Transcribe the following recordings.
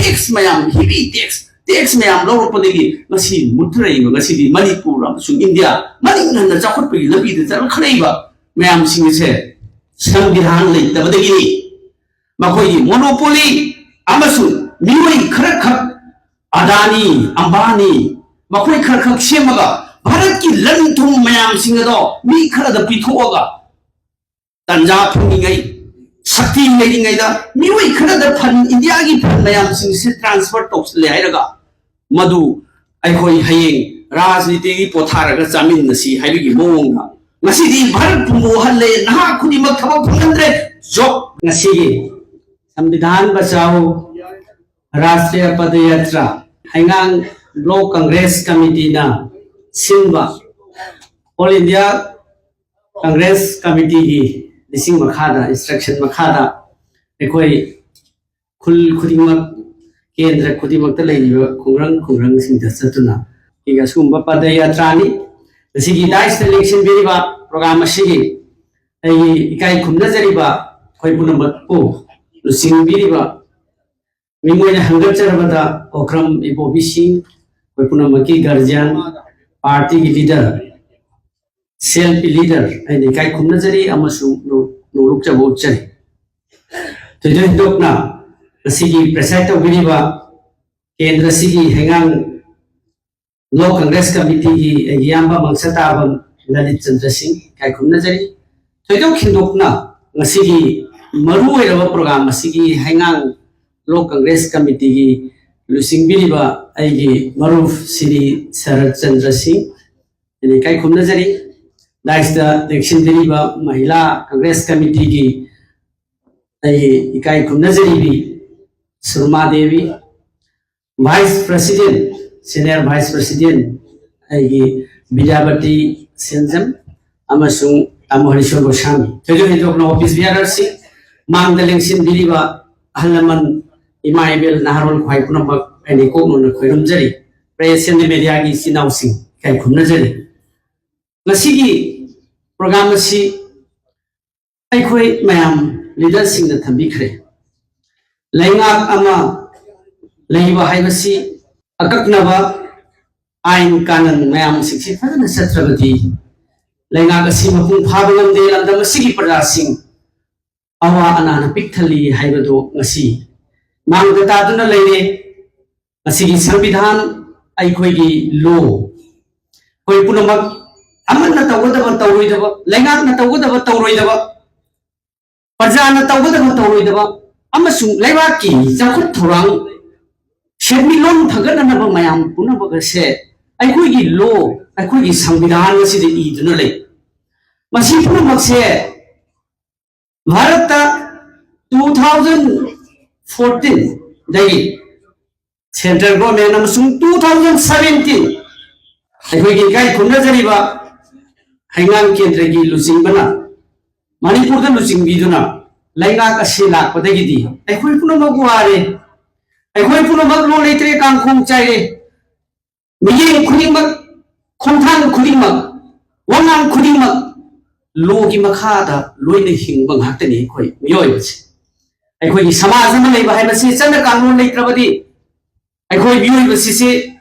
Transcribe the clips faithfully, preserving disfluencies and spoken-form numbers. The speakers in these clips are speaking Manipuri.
ꯇꯦꯛꯁ ꯃꯌꯥꯝ, ꯍꯦꯚꯤ ꯇꯦꯛꯁ, ꯇꯦꯛꯁ ꯃꯌꯥꯝ ꯂꯧꯔꯛꯄꯗꯒꯤ ꯉꯁꯤ ꯃꯨꯠꯊꯔꯛꯏꯕ, ꯉꯁꯤꯗꯤ ꯃꯅꯤꯄꯨꯔ ꯑꯃꯁꯨꯡ ꯏꯟꯗꯤꯌꯥ ꯃꯅꯤꯡ ꯍꯟꯅ ꯆꯥꯎꯈꯠꯄꯒꯤ ꯂꯝꯕꯤꯗ ꯆꯠꯂꯛꯈꯠꯂꯛꯏꯕ ꯃꯌꯥꯝꯁꯤꯡ ꯑꯁꯦ ꯁꯪꯕꯤꯙꯥꯟ ꯂꯩꯇꯕꯗꯒꯤꯅꯤ꯫ ꯃꯈꯣꯏꯒꯤ ꯃꯣꯅꯣꯄꯣꯂꯤ ꯑꯃꯁꯨꯡ ꯃꯤꯑꯣꯏ ꯈꯔꯈꯛ, ꯑꯗꯥꯅꯤ, ꯑꯝꯕꯥꯅꯤ, ꯃꯈꯣꯏ ꯈꯔꯈꯛ ꯁꯦꯝꯃꯒ ꯚꯥꯔꯠꯀꯤ ꯂꯟ ꯊꯨꯝ ꯃꯌꯥꯝꯁꯤꯡ ꯑꯗꯣ ꯃꯤ ꯈꯔꯗ ꯄꯤꯊꯣꯛꯑꯒ ꯇꯟꯖꯥ ꯐꯪꯂꯤꯉꯩ, ꯁꯛꯇꯤ ꯂꯩꯔꯤꯉꯩꯗ ꯃꯤꯑꯣꯏ ꯈꯔꯗ ꯐꯟ, ꯏꯟꯗꯤꯌꯥꯒꯤ ꯐꯟ ꯃꯌꯥꯝꯁꯤꯡꯁꯤ ꯇ꯭ꯔꯥꯟꯁꯐꯔ ꯇꯧꯁꯤꯜꯂꯦ ꯍꯥꯏꯔꯒ ꯃꯗꯨ ꯑꯩꯈꯣꯏ ꯍꯌꯦꯡ ꯔꯥꯖꯅꯤꯇꯤꯒꯤ ꯄꯣꯊꯥꯔꯒ ꯆꯥꯃꯤꯟꯅꯁꯤ ꯍꯥꯏꯕꯒꯤ ꯃꯑꯣꯡꯗ ꯉꯁꯤꯗꯤ ꯚꯥꯔꯠ ꯄꯨꯝꯕ ꯋꯥꯍꯜꯂꯦ, ꯅꯍꯥ ꯈꯨꯗꯤꯡꯃꯛ ꯊꯕꯛ ꯐꯪꯍꯟꯗ꯭ꯔꯦ꯫ ꯖꯣꯕ ꯉꯁꯤꯒꯤ ꯁꯪꯕꯤꯙꯥꯟ ꯕꯆꯥꯎ ꯔꯥꯁꯇ꯭ꯔꯤꯌꯥ ꯄꯗꯌꯥꯇ꯭ꯔꯥ ꯍꯩꯉꯥꯡ ꯕ꯭ꯂꯣꯛ ꯀꯪꯒ꯭ꯔꯦꯁ ꯀꯃꯤꯇꯤꯅ ꯁꯤꯟꯕ ꯑꯣꯜ ꯏꯟꯗꯤꯌꯥ ꯀꯪꯒ꯭ꯔꯦꯁ ꯀꯃꯤꯇꯤꯒꯤ ꯂꯤꯁꯤꯡ ꯃꯈꯥꯗ, ꯏꯟꯁꯇ꯭ꯔꯛꯁꯟ ꯃꯈꯥꯗ ꯑꯩꯈꯣꯏ ꯈꯨꯜ ꯈꯨꯗꯤꯡꯃꯛ, ꯀꯦꯟꯗ꯭ꯔ ꯈꯨꯗꯤꯡꯃꯛꯇ ꯂꯩꯔꯤꯕ ꯈꯨꯡꯒꯪ ꯈꯨꯡꯒꯪꯁꯤꯡꯗ ꯆꯠꯇꯨꯅ ꯑꯩꯒꯤ ꯑꯁꯤꯒꯨꯝꯕ ꯄꯗꯌꯥꯇ꯭ꯔꯥꯅꯤ꯫ ꯉꯁꯤꯒꯤ ꯗꯥꯏꯁꯇ ꯂꯦꯡꯁꯤꯟꯕꯤꯔꯤꯕ ꯄ꯭ꯔꯣꯒ꯭ꯔꯥꯝ ꯑꯁꯤꯒꯤ ꯑꯩꯒꯤ ꯏꯀꯥꯏ ꯈꯨꯝꯅꯖꯔꯤꯕ ꯑꯩꯈꯣꯏ ꯄꯨꯝꯅꯃꯛꯄꯨ ꯂꯨꯆꯤꯡꯕꯤꯔꯤꯕ ꯃꯤꯡ ꯑꯣꯏꯅ ꯍꯪꯒꯠꯆꯔꯕꯗ ꯑꯣꯀ꯭ꯔꯝ ꯏꯕꯣꯕꯤꯁꯤꯡ, ꯑꯩꯈꯣꯏ ꯄꯨꯝꯅꯃꯛꯀꯤ ꯒꯥꯔꯖꯤꯌꯥꯟ, ꯄꯥꯔꯇꯤꯒꯤ ꯂꯤꯗꯔ, ꯁꯦꯜꯐ ꯂꯤꯗꯔ ꯑꯩꯅ ꯏꯀꯥꯏ ꯈꯨꯝꯅꯖꯔꯤ ꯑꯃꯁꯨꯡ ꯅꯣ-, ꯅꯣꯂꯨꯛꯆꯕ ꯎꯠꯆꯔꯤ꯫ ꯊꯣꯏꯗꯣꯛ ꯍꯦꯟꯗꯣꯛꯅ ꯉꯁꯤꯒꯤ ꯄ꯭ꯔꯦꯁꯥꯏꯠ ꯇꯧꯕꯤꯔꯤꯕ ꯀꯦꯟꯗ꯭ꯔ ꯑꯁꯤꯒꯤ ꯍꯩꯉꯥꯡ ꯕ꯭ꯂꯣꯛ ꯀꯪꯒ꯭ꯔꯦꯁ ꯀꯃꯤꯇꯤꯒꯤ ꯑꯩꯒꯤ ꯏꯌꯥꯝꯕ ꯃꯪꯁꯇꯥꯕꯝ ꯂꯂꯤꯠ ꯆꯟꯗ꯭ꯔ ꯁꯤꯡ ꯏꯀꯥꯏ ꯈꯨꯝꯅꯖꯔꯤ꯫ ꯊꯣꯏꯗꯣꯛ ꯍꯦꯟꯗꯣꯛꯅ ꯉꯁꯤꯒꯤ ꯃꯔꯨ ꯑꯣꯏꯔꯕ ꯄ꯭ꯔꯣꯒ꯭ꯔꯥꯝ ꯑꯁꯤꯒꯤ ꯍꯩꯉꯥꯡ ꯕ꯭ꯂꯣꯛ ꯀꯪꯒ꯭ꯔꯦꯁ ꯀꯃꯤꯇꯤꯒꯤ ꯂꯨꯆꯤꯡꯕꯤꯔꯤꯕ ꯑꯩꯒꯤ ꯃꯔꯨꯞ ꯁ꯭ꯔꯤ ꯁꯔꯠ ꯆꯟꯗ꯭ꯔ ꯁꯤꯡ, ꯑꯩꯅ ꯏꯀꯥꯏ ꯈꯨꯝꯅꯖꯔꯤ꯫ ꯗꯥꯏꯁꯇ ꯂꯦꯡꯁꯤꯟꯕꯤꯔꯤꯕ ꯃꯍꯤꯂꯥ ꯀꯪꯒ꯭ꯔꯦꯁ ꯀꯃꯤꯇꯤꯒꯤ ꯑꯩꯒꯤ ꯏꯀꯥꯏ ꯈꯨꯝꯅꯖꯔꯤꯕꯤ Surma Devi, vice president, senior vice president ꯑꯩꯒꯤ ꯕꯤꯗ꯭ꯌꯥꯄꯇꯤ ꯁꯦꯟꯖꯝ ꯑꯃꯁꯨꯡ ꯇꯥꯃꯣ ꯍꯔꯤꯁꯣꯔ ꯒꯣꯁꯥꯃꯤ꯫ ꯊꯣꯏꯗꯣꯛ ꯍꯦꯟꯗꯣꯛꯅ ꯑꯣꯐꯤꯁ ꯕꯤꯌꯥꯔꯔꯁꯤꯡ, ꯃꯥꯡꯗ ꯂꯦꯡꯁꯤꯟꯕꯤꯔꯤꯕ ꯑꯍꯜ ꯂꯃꯟ, ꯏꯃꯥ ꯏꯕꯦꯜ, ꯅꯍꯥꯔꯣꯜ ꯈ꯭ꯋꯥꯏ ꯄꯨꯝꯅꯃꯛ ꯑꯩꯅ ꯏꯀꯣꯛꯅꯅ ꯈꯣꯏꯔꯝꯖꯔꯤ꯫ ꯄ꯭ꯔꯦꯁ ꯑꯦꯟ ꯃꯦꯗꯤꯌꯥꯒꯤ ꯏꯆꯤꯟ ꯏꯅꯥꯎꯁꯤꯡ ꯏꯀꯥꯏ ꯈꯨꯝꯅꯖꯔꯤ꯫ ꯉꯁꯤꯒꯤ ꯄ꯭ꯔꯣꯒ꯭ꯔꯥꯝ ꯑꯁꯤ ꯑꯩꯈꯣꯏ ꯃꯌꯥꯝ ꯂꯤꯗꯔꯁꯤꯡꯅ ꯊꯝꯕꯤꯈ꯭ꯔꯦ꯫ ꯂꯩꯉꯥꯛ ꯑꯃ ꯂꯩꯕ ꯍꯥꯏꯕꯁꯤ ꯑꯀꯛꯅꯕ ꯑꯥꯏꯟ ꯀꯥꯅꯟ ꯃꯌꯥꯝꯁꯤꯡꯁꯤ ꯐꯖꯅ ꯆꯠꯇ꯭ꯔꯕꯗꯤ ꯂꯩꯉꯥꯛ ꯑꯁꯤ ꯃꯄꯨꯡ ꯐꯥꯕ ꯉꯝꯗꯦ꯫ ꯂꯝꯗꯝ ꯑꯁꯤꯒꯤ ꯄ꯭ꯔꯖꯥꯁꯤꯡ ꯑꯋꯥ ꯑꯅꯥꯅ ꯄꯤꯛ ꯊꯜꯂꯤ ꯍꯥꯏꯕꯗꯨ ꯉꯁꯤ ꯃꯥꯡꯗ ꯇꯥꯗꯨꯅ ꯂꯩꯔꯦ꯫ ꯉꯁꯤꯒꯤ ꯁꯪꯕꯤꯙꯥꯟ, ꯑꯩꯈꯣꯏꯒꯤ ꯂꯣ, ꯑꯩꯈꯣꯏ ꯄꯨꯝꯅꯃꯛ ꯑꯃꯅ ꯇꯧꯒꯗꯕ ꯇꯧꯔꯣꯏꯗꯕ, ꯂꯩꯉꯥꯛꯅ ꯇꯧꯒꯗꯕ ꯇꯧꯔꯣꯏꯗꯕ, ꯄ꯭ꯔꯖꯥꯅ ꯇꯧꯒꯗꯕ ꯇꯧꯔꯣꯏꯗꯕ, ꯑꯃꯁꯨꯡ ꯂꯩꯕꯥꯛꯀꯤ ꯆꯥꯎꯈꯠ ꯊꯧꯔꯥꯡ ꯁꯦꯟꯃꯤꯠꯂꯣꯟ ꯐꯒꯠꯅꯅꯕ ꯃꯌꯥꯝ ꯄꯨꯝꯅꯃꯛ ꯑꯁꯦ ꯑꯩꯈꯣꯏꯒꯤ ꯂꯣ, ꯑꯩꯈꯣꯏꯒꯤ ꯁꯪꯕꯤꯙꯥꯟ ꯑꯁꯤꯗ ꯏꯗꯨꯅ ꯂꯩ꯫ ꯃꯁꯤ ꯄꯨꯝꯅꯃꯛꯁꯦ ꯚꯥꯔꯠꯇ two thousand fourteen ꯗꯒꯤ ꯁꯦꯟꯇ꯭ꯔꯦꯜ ꯒꯣꯔꯃꯦꯟ ꯑꯃꯁꯨꯡ two thousand seventeen ꯑꯩꯈꯣꯏꯒꯤ ꯏꯀꯥꯏ ꯈꯨꯝꯅꯖꯔꯤꯕ ꯍꯩꯉꯥꯡ ꯀꯦꯟꯗ꯭ꯔꯒꯤ ꯂꯨꯆꯤꯡꯕꯅ ꯃꯅꯤꯄꯨꯔꯗ ꯂꯨꯆꯤꯡꯕꯤꯗꯨꯅ ꯂꯩꯉꯥꯛ ꯑꯁꯤ ꯂꯥꯛꯄꯗꯒꯤꯗꯤ ꯑꯩꯈꯣꯏ ꯄꯨꯝꯅꯃꯛ ꯋꯥꯔꯦ꯫ ꯑꯩꯈꯣꯏ ꯄꯨꯝꯅꯃꯛ ꯂꯣ ꯂꯩꯇ꯭ꯔꯦ, ꯀꯥꯡꯈꯣꯡ ꯆꯥꯏꯔꯦ꯫ ꯃꯤꯠꯌꯦꯡ ꯈꯨꯗꯤꯡꯃꯛ, ꯈꯣꯡꯊꯥꯡ ꯈꯨꯗꯤꯡꯃꯛ, ꯋꯥꯉꯥꯡ ꯈꯨꯗꯤꯡꯃꯛ ꯂꯣꯒꯤ ꯃꯈꯥꯗ ꯂꯣꯏꯅ ꯍꯤꯡꯕ ꯉꯥꯛꯇꯅꯤ ꯑꯩꯈꯣꯏ ꯃꯤꯑꯣꯏꯕꯁꯦ꯫ ꯑꯩꯈꯣꯏꯒꯤ ꯁꯃꯥꯖ ꯑꯃ ꯂꯩꯕ ꯍꯥꯏꯕꯁꯤ ꯆꯠꯅ ꯀꯥꯡꯂꯣꯟ ꯂꯩꯇ꯭ꯔꯕꯗꯤ ꯑꯩꯈꯣꯏ ꯃꯤꯑꯣꯏꯕꯁꯤꯁꯦ,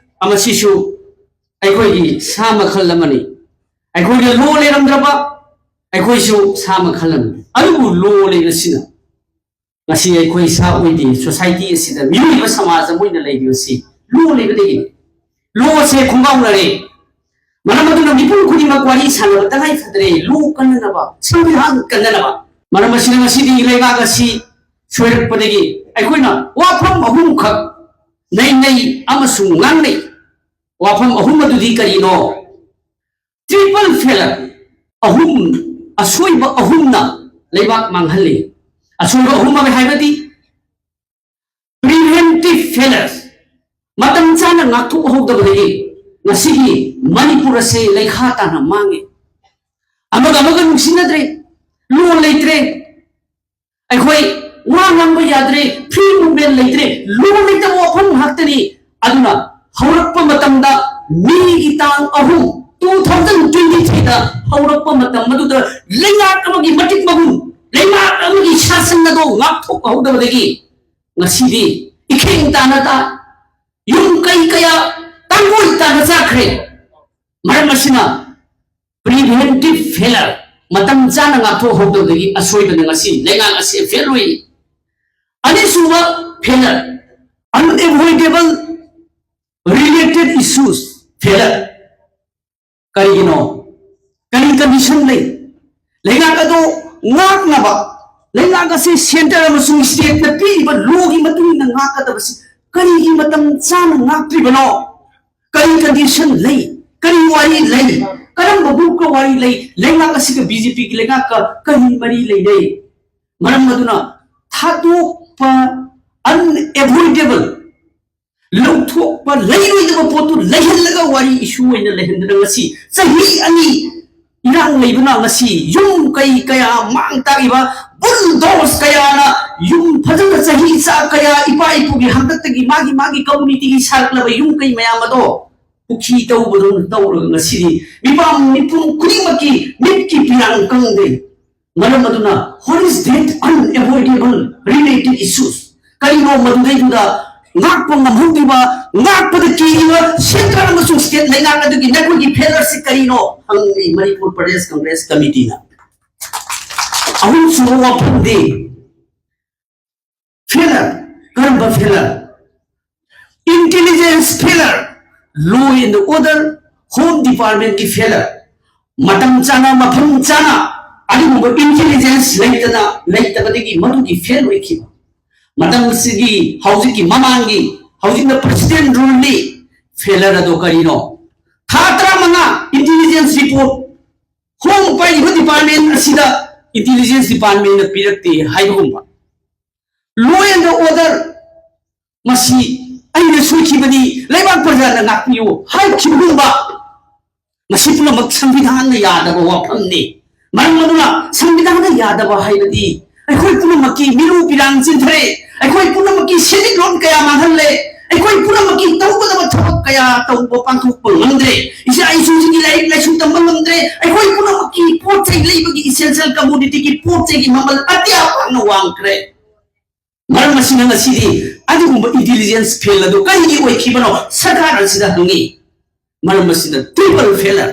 ꯃꯁꯤꯁꯨ ꯑꯩꯈꯣꯏꯒꯤ ꯁꯥ ꯃꯈꯜ ꯑꯃꯅꯤ꯫ ꯑꯩꯈꯣꯏꯒꯤ ꯂꯣ ꯂꯩꯔꯝꯗ꯭ꯔꯕ ꯑꯩꯈꯣꯏꯁꯨ ꯁꯥ ꯃꯈꯜ ꯑꯃꯅꯤ꯫ ꯑꯗꯨꯕꯨ ꯂꯣ ꯂꯩꯕꯁꯤꯅ ꯉꯁꯤ ꯑꯩꯈꯣꯏ ꯏꯁꯥ ꯑꯣꯏꯗꯦ, ꯁꯣꯁꯥꯏꯇꯤ ꯑꯁꯤꯗ ꯃꯤꯑꯣꯏꯕ ꯁꯃꯥꯖ ꯑꯃ ꯑꯣꯏꯅ ꯂꯩꯔꯤꯕꯁꯤ ꯂꯣ ꯂꯩꯕꯗꯒꯤꯅꯤ꯫ ꯂꯣ ꯑꯁꯦ ꯈꯣꯡꯒꯥꯎꯅꯔꯦ꯫ ꯃꯔꯝ ꯑꯗꯨꯅ ꯃꯤꯄꯨꯝ ꯈꯨꯗꯤꯡꯃꯛ ꯋꯥꯔꯤ ꯁꯥꯟꯅꯕ ꯇꯉꯥꯏ ꯐꯗ꯭ꯔꯦ꯫ ꯂꯣ ꯀꯟꯅꯅꯕ, ꯁꯪꯕꯤꯙꯥꯟ ꯀꯟꯅꯅꯕ꯫ ꯃꯔꯝ ꯑꯁꯤꯅ ꯉꯁꯤꯗꯤ ꯂꯩꯕꯥꯛ ꯑꯁꯤ ꯁꯣꯏꯔꯛꯄꯗꯒꯤ ꯑꯩꯈꯣꯏꯅ ꯋꯥꯐꯝ ꯑꯍꯨꯝꯈꯛ ꯅꯩꯅꯩ ꯑꯃꯁꯨꯡ ꯉꯥꯡꯅꯩ꯫ ꯋꯥꯐꯝ ꯑꯍꯨꯝ ꯑꯗꯨꯗꯤ ꯀꯔꯤꯅꯣ? ꯇ꯭ꯔꯤꯄꯜ ꯐꯦꯂꯔ ꯑꯍꯨꯝ, ꯑꯁꯣꯏꯕ ꯑꯍꯨꯝꯅ ꯂꯩꯕꯥꯛ ꯃꯥꯡꯍꯜꯂꯤ꯫ ꯑꯁꯣꯏꯕ ꯑꯍꯨꯝ ꯍꯥꯏꯕꯗꯤ ꯄ꯭ꯔꯤꯚꯦꯟꯇꯤꯚ ꯐꯦꯂꯔ, ꯃꯇꯝ ꯆꯥꯅ ꯉꯥꯛꯊꯣꯛꯍꯧꯗꯕꯗꯒꯤ ꯉꯁꯤꯒꯤ ꯃꯅꯤꯄꯨꯔ ꯑꯁꯦ ꯂꯩꯈꯥ ꯇꯥꯅ ꯃꯥꯡꯉꯤ꯫ ꯑꯃꯒ ꯑꯃꯒ ꯅꯨꯡꯁꯤꯅꯗ꯭ꯔꯦ, ꯂꯣꯟ ꯂꯩꯇ꯭ꯔꯦ, ꯑꯩꯈꯣꯏ ꯋꯥ ꯉꯥꯡꯕ ꯌꯥꯗ꯭ꯔꯦ, ꯐ꯭ꯔꯤ ꯃꯨꯚꯃꯦꯟ ꯂꯩꯇ꯭ꯔꯦ, ꯂꯣꯟ ꯂꯩꯇꯕ ꯋꯥꯐꯝ ꯉꯥꯛꯇꯅꯤ꯫ ꯑꯗꯨꯅ ꯍꯧꯔꯛꯄ ꯃꯇꯝꯗ ꯃꯤꯒꯤ ꯇꯥꯡ ꯑꯍꯨꯝ, two thousand twenty three ꯗ ꯍꯧꯔꯛꯄ ꯃꯇꯝ ꯑꯗꯨꯗ ꯂꯩꯉꯥꯛ ꯑꯃꯒꯤ ꯃꯇꯤꯛ ꯃꯒꯨꯟ, ꯂꯩꯉꯥꯛ ꯑꯃꯒꯤ ꯁꯥꯁꯟ ꯑꯗꯣ ꯉꯥꯛꯊꯣꯛꯍꯧꯗꯕꯗꯒꯤ ꯉꯁꯤꯗꯤ ꯏꯈꯦꯡ ꯇꯥꯅ ꯇꯥ, ꯌꯨꯝ ꯀꯩ ꯀꯌꯥ ꯇꯥꯡꯒꯣꯏ ꯇꯥꯅ ꯆꯥꯈ꯭ꯔꯦ꯫ ꯃꯔꯝ ꯑꯁꯤꯅ preventive failure, ꯃꯇꯝ ꯆꯥꯅ ꯉꯥꯛꯊꯣꯛꯍꯧꯗꯕꯗꯒꯤ ꯑꯁꯣꯏꯕꯅ ꯉꯁꯤ ꯂꯩꯉꯥꯛ ꯑꯁꯤ fail ꯑꯣꯏ꯫ ꯑꯅꯤꯁꯨꯕ failure, unavoidable related issues failure꯫ ꯀꯔꯤꯒꯤꯅꯣ? ꯀꯔꯤ condition ꯂꯩ? ꯂꯩꯉꯥꯛ ꯑꯗꯣ ꯉꯥꯛꯅꯕ, ꯂꯩꯉꯥꯛ ꯑꯁꯤ centre ꯑꯃꯁꯨꯡ stateꯅ ꯄꯤꯔꯤꯕ lawꯒꯤ ꯃꯇꯨꯡ ꯏꯟꯅ ꯉꯥꯛꯀꯗꯕꯁꯤ ꯀꯔꯤꯒꯤ ꯃꯇꯝ ꯆꯥꯅ ꯉꯥꯛꯇ꯭ꯔꯤꯕꯅꯣ? ꯀꯔꯤ condition ꯂꯩ? ꯀꯔꯤ ꯋꯥꯔꯤ ꯂꯩ? ꯀꯔꯝꯕ groupꯀ ꯋꯥꯔꯤ ꯂꯩ? ꯂꯩꯉꯥꯛ ꯑꯁꯤꯒ BJPꯒꯤ ꯂꯩꯉꯥꯛꯀ ꯀꯔꯤ ꯃꯔꯤ ꯂꯩꯅꯩ? ꯃꯔꯝ ꯑꯗꯨꯅ ꯊꯥꯗꯣꯛꯄ unavoidable, ꯂꯧꯊꯣꯛꯄ ꯂꯩꯔꯣꯏꯗꯕ ꯄꯣꯠꯇꯨ ꯂꯩꯍꯜꯂꯒ ꯋꯥꯔꯤ issue ꯑꯣꯏꯅ ꯂꯩꯍꯟꯗꯅ ꯉꯁꯤ ꯆꯍꯤ ꯑꯅꯤ ꯏꯔꯥꯡ ꯂꯩꯕꯅ ꯉꯁꯤ ꯌꯨꯝ ꯀꯩ ꯀꯌꯥ ꯃꯥꯡ ꯇꯥꯛꯏꯕ, bulldoze ꯀꯌꯥꯅ ꯌꯨꯝ ꯐꯖꯅ ꯆꯍꯤ ꯆꯥ ꯀꯌꯥ ꯏꯄꯥ ꯏꯄꯨꯒꯤ ꯍꯥꯛꯇꯛꯇꯒꯤ ꯃꯥꯒꯤ ꯃꯥꯒꯤ communityꯒꯤ ꯁꯥꯔꯛꯂꯕ ꯌꯨꯝ ꯀꯩ ꯃꯌꯥꯝ ꯑꯗꯣ ꯄꯨꯈ꯭ꯔꯤ ꯇꯧꯕꯗꯧꯅ ꯇꯧꯔꯒ ꯉꯁꯤꯗꯤ ꯃꯤꯄꯥꯝ ꯃꯤꯄꯨꯝ ꯈꯨꯗꯤꯡꯃꯛꯀꯤ ꯃꯤꯠꯀꯤ ꯄꯤꯔꯥꯡ ꯀꯪꯗꯦ꯫ ꯃꯔꯝ ꯑꯗꯨꯅ, what is that unavoidable related issues? ꯀꯔꯤꯅꯣ ꯃꯗꯨꯗꯩꯗꯨꯗ ꯉꯥꯛꯄ ꯉꯝꯍꯧꯗ꯭ꯔꯤꯕ, ꯉꯥꯛꯄꯗ ꯀꯤꯔꯤꯕ centre ꯑꯃꯁꯨꯡ state ꯂꯩꯉꯥꯛ ꯑꯗꯨꯒꯤ ꯅꯈꯣꯏꯒꯤ failureꯁꯤ ꯀꯔꯤꯅꯣ ꯍꯪꯂꯤ ꯃꯅꯤꯄꯨꯔ ꯄ꯭ꯔꯗꯦꯁ ꯀꯪꯒ꯭ꯔꯦꯁ ꯀꯃꯤꯇꯤꯅ꯫ ꯑꯍꯨꯝꯁꯨꯕ ꯋꯥꯐꯝꯗꯤ, failure, ꯀꯔꯝꯕ failure? Intelligence failure, law and order, home departmentꯀꯤ failure, ꯃꯇꯝ ꯆꯥꯅ ꯃꯐꯝ ꯆꯥꯅ ꯑꯗꯨꯒꯨꯝꯕ intelligence ꯂꯩꯇꯅ, ꯂꯩꯇꯕꯗꯒꯤ ꯃꯗꯨꯒꯤ fail ꯑꯣꯏꯈꯤꯕ꯫ ꯃꯇꯝꯁꯤꯒꯤ ꯍꯧꯖꯤꯛꯀꯤ ꯃꯃꯥꯡꯒꯤ, ꯍꯧꯖꯤꯛꯅ president ruleꯅꯤ꯫ Failure ꯑꯗꯣ ꯀꯔꯤꯅꯣ? ꯊꯥ ꯇꯔꯥꯃꯉꯥ intelligence report home ꯄꯥꯏꯔꯤꯕ department ꯑꯁꯤꯗ intelligence departmentꯅ ꯄꯤꯔꯛꯇꯦ ꯍꯥꯏꯕꯒꯨꯝꯕ꯫ Law and order, ꯃꯁꯤ ꯑꯩꯅ ꯁꯣꯏꯈꯤꯕꯅꯤ, ꯂꯩꯕꯥꯛ ꯄ꯭ꯔꯖꯥꯅ ꯉꯥꯛꯄꯤꯌꯨ ꯍꯥꯏꯈꯤꯕꯒꯨꯝꯕ꯫ ꯃꯁꯤ ꯄꯨꯝꯅꯃꯛ ꯁꯪꯕꯤꯙꯥꯟꯅ ꯌꯥꯗꯕ ꯋꯥꯐꯝꯅꯤ꯫ ꯃꯔꯝ ꯑꯗꯨꯅ ꯁꯪꯕꯤꯙꯥꯟꯅ ꯌꯥꯗꯕ ꯍꯥꯏꯕꯗꯤ ꯑꯩꯈꯣꯏ ꯄꯨꯝꯅꯃꯛꯀꯤ ꯃꯤꯔꯨ ꯄꯤꯔꯥꯡ ꯆꯤꯟꯊꯔꯦ, ꯑꯩꯈꯣꯏ ꯄꯨꯝꯅꯃꯛꯀꯤ ꯁꯦꯟꯃꯤꯠꯂꯣꯟ ꯀꯌꯥ ꯃꯥꯡꯍꯜꯂꯦ, ꯑꯩꯈꯣꯏ ꯄꯨꯝꯅꯃꯛꯀꯤ ꯇꯧꯒꯗꯕ ꯊꯕꯛ ꯀꯌꯥ ꯇꯧꯕ ꯄꯥꯡꯊꯣꯛꯄ ꯉꯝꯗ꯭ꯔꯦ꯫ ꯏꯆꯥ ꯏꯁꯨꯁꯤꯡꯒꯤ ꯂꯥꯏꯔꯤꯛ ꯂꯥꯏꯁꯨ ꯇꯝꯕ ꯉꯝꯗ꯭ꯔꯦ꯫ ꯑꯩꯈꯣꯏ ꯄꯨꯝꯅꯃꯛꯀꯤ ꯄꯣꯠ ꯆꯩ ꯂꯩꯕꯒꯤ essential commodityꯒꯤ ꯄꯣꯠ ꯆꯩꯒꯤ ꯃꯃꯜ ꯑꯇꯤꯌꯥ ꯄꯥꯛꯅ ꯋꯥꯡꯈ꯭ꯔꯦ꯫ ꯃꯔꯝ ꯑꯁꯤꯅ ꯉꯁꯤꯗꯤ ꯑꯗꯨꯒꯨꯝꯕ intelligence fail ꯑꯗꯨ ꯀꯔꯤꯒꯤ ꯑꯣꯏꯈꯤꯕꯅꯣ ꯁꯔꯀꯥꯔ ꯑꯁꯤꯗ ꯍꯪꯉꯤ꯫ ꯃꯔꯝ ꯑꯁꯤꯅ triple failure,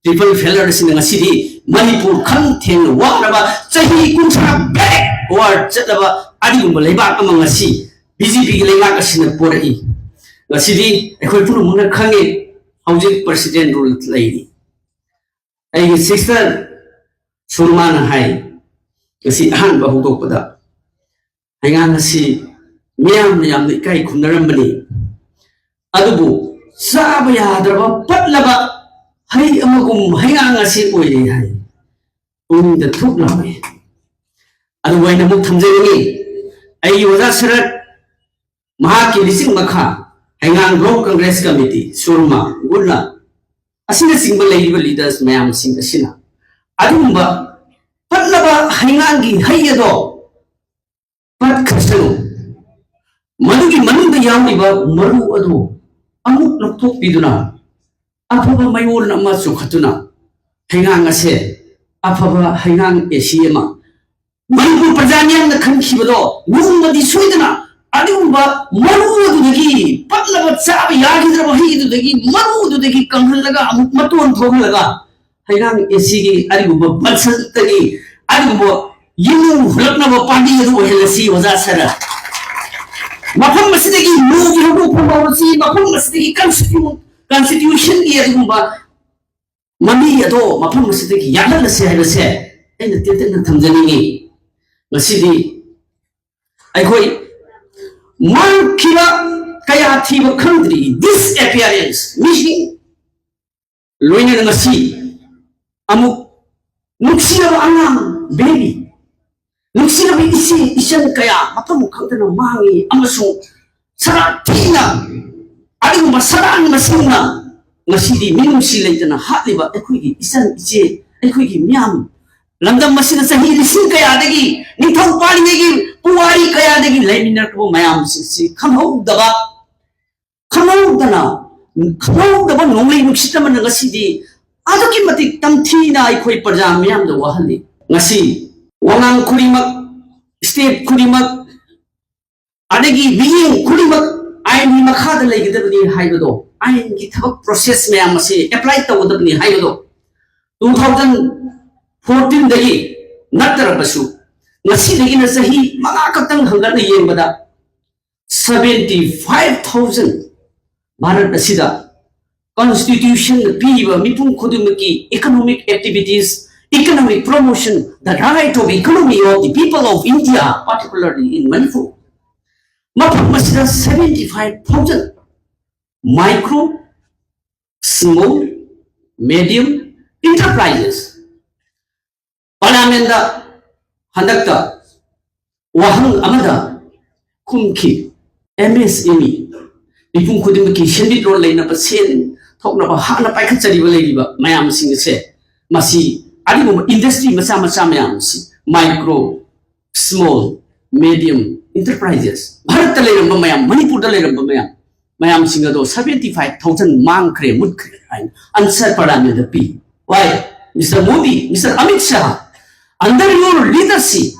triple failure ꯑꯁꯤꯅ ꯉꯁꯤꯗꯤ ꯃꯅꯤꯄꯨꯔ ꯈꯝ ꯊꯦꯡꯅ ꯋꯥꯔꯕ, ꯆꯍꯤ ꯀꯨꯟꯊ꯭ꯔꯥ backward ꯆꯠꯂꯕ ꯑꯗꯨꯒꯨꯝꯕ ꯂꯩꯕꯥꯛ ꯑꯃ ꯉꯁꯤ BJPꯒꯤ ꯂꯩꯉꯥꯛ ꯑꯁꯤꯅ ꯄꯣꯔꯛꯏ꯫ ꯉꯁꯤꯗꯤ ꯑꯩꯈꯣꯏ ꯄꯨꯝꯅꯃꯛꯅ ꯈꯪꯉꯤ, ꯍꯧꯖꯤꯛ president rule ꯂꯩꯔꯤ꯫ ꯑꯩꯒꯤ sister ꯁꯨꯔꯃꯥꯅ ꯍꯥꯏ, ꯉꯁꯤ ꯑꯍꯥꯟꯕ ꯍꯧꯗꯣꯛꯄꯗ, "ꯍꯩꯉꯥꯡ ꯑꯁꯤ ꯃꯤꯌꯥꯝꯅ ꯌꯥꯝꯅ ꯏꯀꯥꯏ ꯈꯨꯝꯅꯔꯝꯕꯅꯤ, ꯑꯗꯨꯕꯨ ꯆꯥꯕ ꯌꯥꯗ꯭ꯔꯕ ꯄꯠꯂꯕ ꯍꯩ ꯑꯃꯒꯨꯝ ꯍꯩꯉꯥꯡ ꯑꯁꯤ ꯑꯣꯏꯔꯦ" ꯍꯥꯏ꯫ ꯄꯨꯛꯅꯤꯡꯗ ꯊꯨꯛ ꯂꯥꯎꯏ꯫ ꯑꯗꯨꯕꯨ ꯑꯩꯅ ꯑꯃꯨꯛ ꯊꯝꯖꯅꯤꯡꯉꯤ, ꯑꯩꯒꯤ ꯑꯣꯖꯥ ꯁꯔꯠ, ꯃꯍꯥꯛꯀꯤ ꯂꯤꯆꯤꯡ ꯃꯈꯥ ꯍꯩꯉꯥꯡ Block Congress Committee, ꯁꯨꯔꯃꯥ, ꯒꯨꯠꯂꯥ ꯑꯁꯤꯅꯆꯤꯡꯕ ꯂꯩꯔꯤꯕ leaders ꯃꯌꯥꯝꯁꯤꯡ ꯑꯁꯤꯅ ꯑꯗꯨꯒꯨꯝꯕ ꯄꯠꯂꯕ ꯍꯩꯉꯥꯡꯒꯤ ꯍꯩ ꯑꯗꯣ ꯄꯠꯈ꯭ꯔꯁꯅꯨ, ꯃꯗꯨꯒꯤ ꯃꯅꯨꯡꯗ ꯌꯥꯎꯔꯤꯕ ꯃꯔꯨ ꯑꯗꯨ ꯑꯃꯨꯛ ꯂꯧꯊꯣꯛꯄꯤꯗꯨꯅ ꯑꯐꯕ ꯃꯌꯣꯜ ꯑꯃ ꯆꯣꯡꯈꯠꯇꯨꯅ ꯍꯩꯉꯥꯡ ꯑꯁꯦ ꯑꯐꯕ ꯍꯩꯉꯥꯡ ꯑꯦꯁꯤ ꯑꯃ ꯃꯅꯤꯄꯨꯔ ꯄ꯭ꯔꯖꯥ ꯃꯤꯌꯥꯝꯅ ꯈꯟꯈꯤꯕꯗꯣ ꯅꯣꯡꯃꯗꯤ ꯁꯣꯏꯗꯅ ꯑꯗꯨꯒꯨꯝꯕ ꯃꯔꯨ ꯑꯗꯨꯗꯒꯤ, ꯄꯠꯂꯕ ꯆꯥꯕ ꯌꯥꯈꯤꯗ꯭ꯔꯕ ꯍꯩ ꯑꯗꯨꯗꯒꯤ, ꯃꯔꯨ ꯑꯗꯨꯗꯒꯤ ꯀꯪꯍꯜꯂꯒ ꯑꯃꯨꯛ ꯃꯇꯣꯟ ꯊꯣꯛꯍꯜꯂꯒ ꯍꯩꯉꯥꯡ ꯑꯦꯁꯤꯒꯤ ꯑꯔꯤꯒꯨꯝꯕ ꯕꯟꯁꯟꯇꯒꯤ ꯑꯔꯤꯒꯨꯝꯕ ꯌꯦꯡꯉꯨ ꯍꯨꯜꯂꯛꯅꯕ ꯄꯥꯝꯕꯤ ꯑꯗꯨ ꯑꯣꯏꯍꯜꯂꯁꯤ ꯑꯣꯖꯥ ꯁꯔ꯫ ꯃꯐꯝ ꯑꯁꯤꯗꯒꯤ ꯂꯣꯒꯤ ꯍꯧꯗꯣꯛꯐꯝ ꯍꯧꯔꯁꯤ, ꯃꯐꯝ ꯑꯁꯤꯗꯒꯤ constitution, constitutionꯒꯤ ꯑꯗꯨꯒꯨꯝꯕ ꯃꯃꯤ ꯑꯗꯣ ꯃꯐꯝ ꯑꯁꯤꯗꯒꯤ ꯌꯥꯠꯍꯜꯂꯁꯤ ꯍꯥꯏꯕꯁꯦ ꯑꯩꯅ ꯇꯦꯟꯇꯛꯅ ꯊꯝꯖꯅꯤꯡꯉꯤ꯫ ꯉꯁꯤꯗꯤ ꯑꯩꯈꯣꯏ ꯃꯥꯡꯈꯤꯕ ꯀꯌꯥ ꯊꯤꯕ ꯈꯪꯗ꯭ꯔꯤ, disappearance, missing, ꯂꯣꯏꯅꯅ ꯉꯁꯤ ꯑꯃꯨꯛ ꯅꯨꯡꯁꯤꯔꯕ ꯑꯉꯥꯡ, baby, ꯅꯨꯡꯁꯤꯔꯕ ꯏꯆꯦ ꯏꯆꯟ ꯀꯌꯥ ꯃꯐꯝ ꯈꯪꯗꯅ ꯃꯥꯡꯉꯤ ꯑꯃꯁꯨꯡ ꯁꯔꯥꯛ ꯊꯤꯅ ꯑꯗꯨꯒꯨꯝꯕ ꯁꯔꯥꯟ ꯃꯁꯤꯡꯅ ꯉꯁꯤꯗꯤ ꯃꯤꯅꯨꯡꯁꯤ ꯂꯩꯇꯅ ꯍꯥꯠꯂꯤꯕ ꯑꯩꯈꯣꯏꯒꯤ ꯏꯆꯟ ꯏꯆꯦ, ꯑꯩꯈꯣꯏꯒꯤ ꯃꯤꯌꯥꯝ, ꯂꯝꯗꯝ ꯑꯁꯤꯗ ꯆꯍꯤ ꯂꯤꯁꯤꯡ ꯀꯌꯥꯗꯒꯤ ꯅꯤꯡꯊꯧ ꯄꯥꯜꯂꯤꯉꯩꯒꯤ ꯄꯨꯋꯥꯔꯤ ꯀꯌꯥꯗꯒꯤ ꯂꯩꯃꯤꯟꯅꯔꯛꯄ ꯃꯌꯥꯝꯁꯤꯡꯁꯤ ꯈꯪꯍꯧꯗꯕ, ꯈꯪꯍꯧꯗꯅ, ꯈꯪꯍꯧꯗꯕ ꯅꯣꯡꯂꯩ ꯅꯨꯡꯁꯤꯠ ꯑꯃꯅ ꯉꯁꯤꯗꯤ ꯑꯗꯨꯛꯀꯤ ꯃꯇꯤꯛ ꯇꯝꯊꯤꯅ ꯑꯩꯈꯣꯏ ꯄ꯭ꯔꯖꯥ ꯃꯤꯌꯥꯝꯗ ꯋꯥꯍꯜꯂꯤ꯫ ꯉꯁꯤ ꯋꯥꯉꯥꯡ ꯈꯨꯗꯤꯡꯃꯛ, step ꯈꯨꯗꯤꯡꯃꯛ, ꯑꯗꯒꯤ ꯃꯤꯠꯌꯦꯡ ꯈꯨꯗꯤꯡꯃꯛ ꯑꯥꯏꯟꯒꯤ ꯃꯈꯥꯗ ꯂꯩꯒꯗꯕꯅꯤ ꯍꯥꯏꯕꯗꯣ, ꯑꯥꯏꯟꯒꯤ ꯊꯕꯛ ꯄ꯭ꯔꯣꯁꯦꯁ ꯃꯌꯥꯝ ꯑꯁꯤ ꯑꯦꯄ꯭ꯂꯥꯏ ꯇꯧꯒꯗꯕꯅꯤ ꯍꯥꯏꯕꯗꯣ, ꯇꯨ ꯊꯥꯎꯖꯟ ꯐꯣꯔꯇꯤꯟꯗꯒꯤ ꯅꯠꯇ꯭ꯔꯕꯁꯨ, ꯉꯁꯤꯗꯒꯤꯅ ꯆꯍꯤ ꯃꯉꯥ ꯈꯛꯇꯪ ꯍꯪꯒꯠꯅ ꯌꯦꯡꯕꯗ, ꯁꯚꯦꯟꯇꯤ ꯐꯥꯏꯚ ꯊꯥꯎꯖꯟ ꯚꯥꯔꯠ ꯑꯁꯤꯗ ꯀꯣꯟꯁꯇꯤꯇ꯭ꯌꯨꯁꯟꯅ ꯄꯤꯔꯤꯕ ꯃꯤꯄꯨꯝ ꯈꯨꯗꯤꯡꯃꯛꯀꯤ economic activities, economic promotion, the right of economy of the people of India, particularly in Manipur, ꯃꯐꯝ ꯑꯁꯤꯗ seventy five thousand micro, small, medium enterprises, ꯄꯥꯔꯂꯤꯌꯥꯃꯦꯟꯗ ꯍꯟꯗꯛꯇ ꯋꯥꯍꯪ ꯑꯃꯗ ꯈꯨꯝꯈꯤ, ꯑꯦꯝ ꯑꯦꯁ ꯑꯦꯝ ꯏ, ꯃꯤꯄꯨꯝ ꯈꯨꯗꯤꯡꯃꯛꯀꯤ ꯁꯦꯟꯃꯤꯠꯂꯣꯟ ꯂꯩꯅꯕ, ꯁꯦꯟ ꯊꯣꯛꯅꯕ ꯍꯥꯟꯅ ꯄꯥꯏꯈꯠꯆꯔꯤꯕ ꯂꯩꯔꯤꯕ ꯃꯌꯥꯝꯁꯤꯡ ꯑꯁꯦ, ꯃꯁꯤ ꯑꯗꯨꯒꯨꯝꯕ ꯏꯟꯗꯁꯇ꯭ꯔꯤ ꯃꯆꯥ ꯃꯆꯥ ꯃꯌꯥꯝꯁꯤ, ꯃꯥꯏꯀ꯭ꯔꯣ, ꯁ꯭ꯃꯣꯜ, ꯃꯦꯗꯤꯌꯝ ꯏꯟꯇꯔꯄ꯭ꯔꯥꯏꯖꯦꯁ, ꯚꯥꯔꯠꯇ ꯂꯩꯔꯝꯕ ꯃꯌꯥꯝ, ꯃꯅꯤꯄꯨꯔꯗ ꯂꯩꯔꯝꯕ ꯃꯌꯥꯝ, ꯃꯌꯥꯝꯁꯤꯡ ꯑꯗꯣ ꯁꯚꯦꯟꯇꯤ ꯐꯥꯏꯚ ꯊꯥꯎꯖꯟ ꯃꯥꯡꯈ꯭ꯔꯦ, ꯃꯨꯠꯈ꯭ꯔꯦ ꯍꯥꯏꯅ ꯑꯟꯁꯔ ꯄꯥꯔꯂꯤꯌꯥꯃꯦꯟꯗ ꯄꯤ꯫ ꯋꯥꯏ, mister Modi, mister Amit Shah, under your leadership,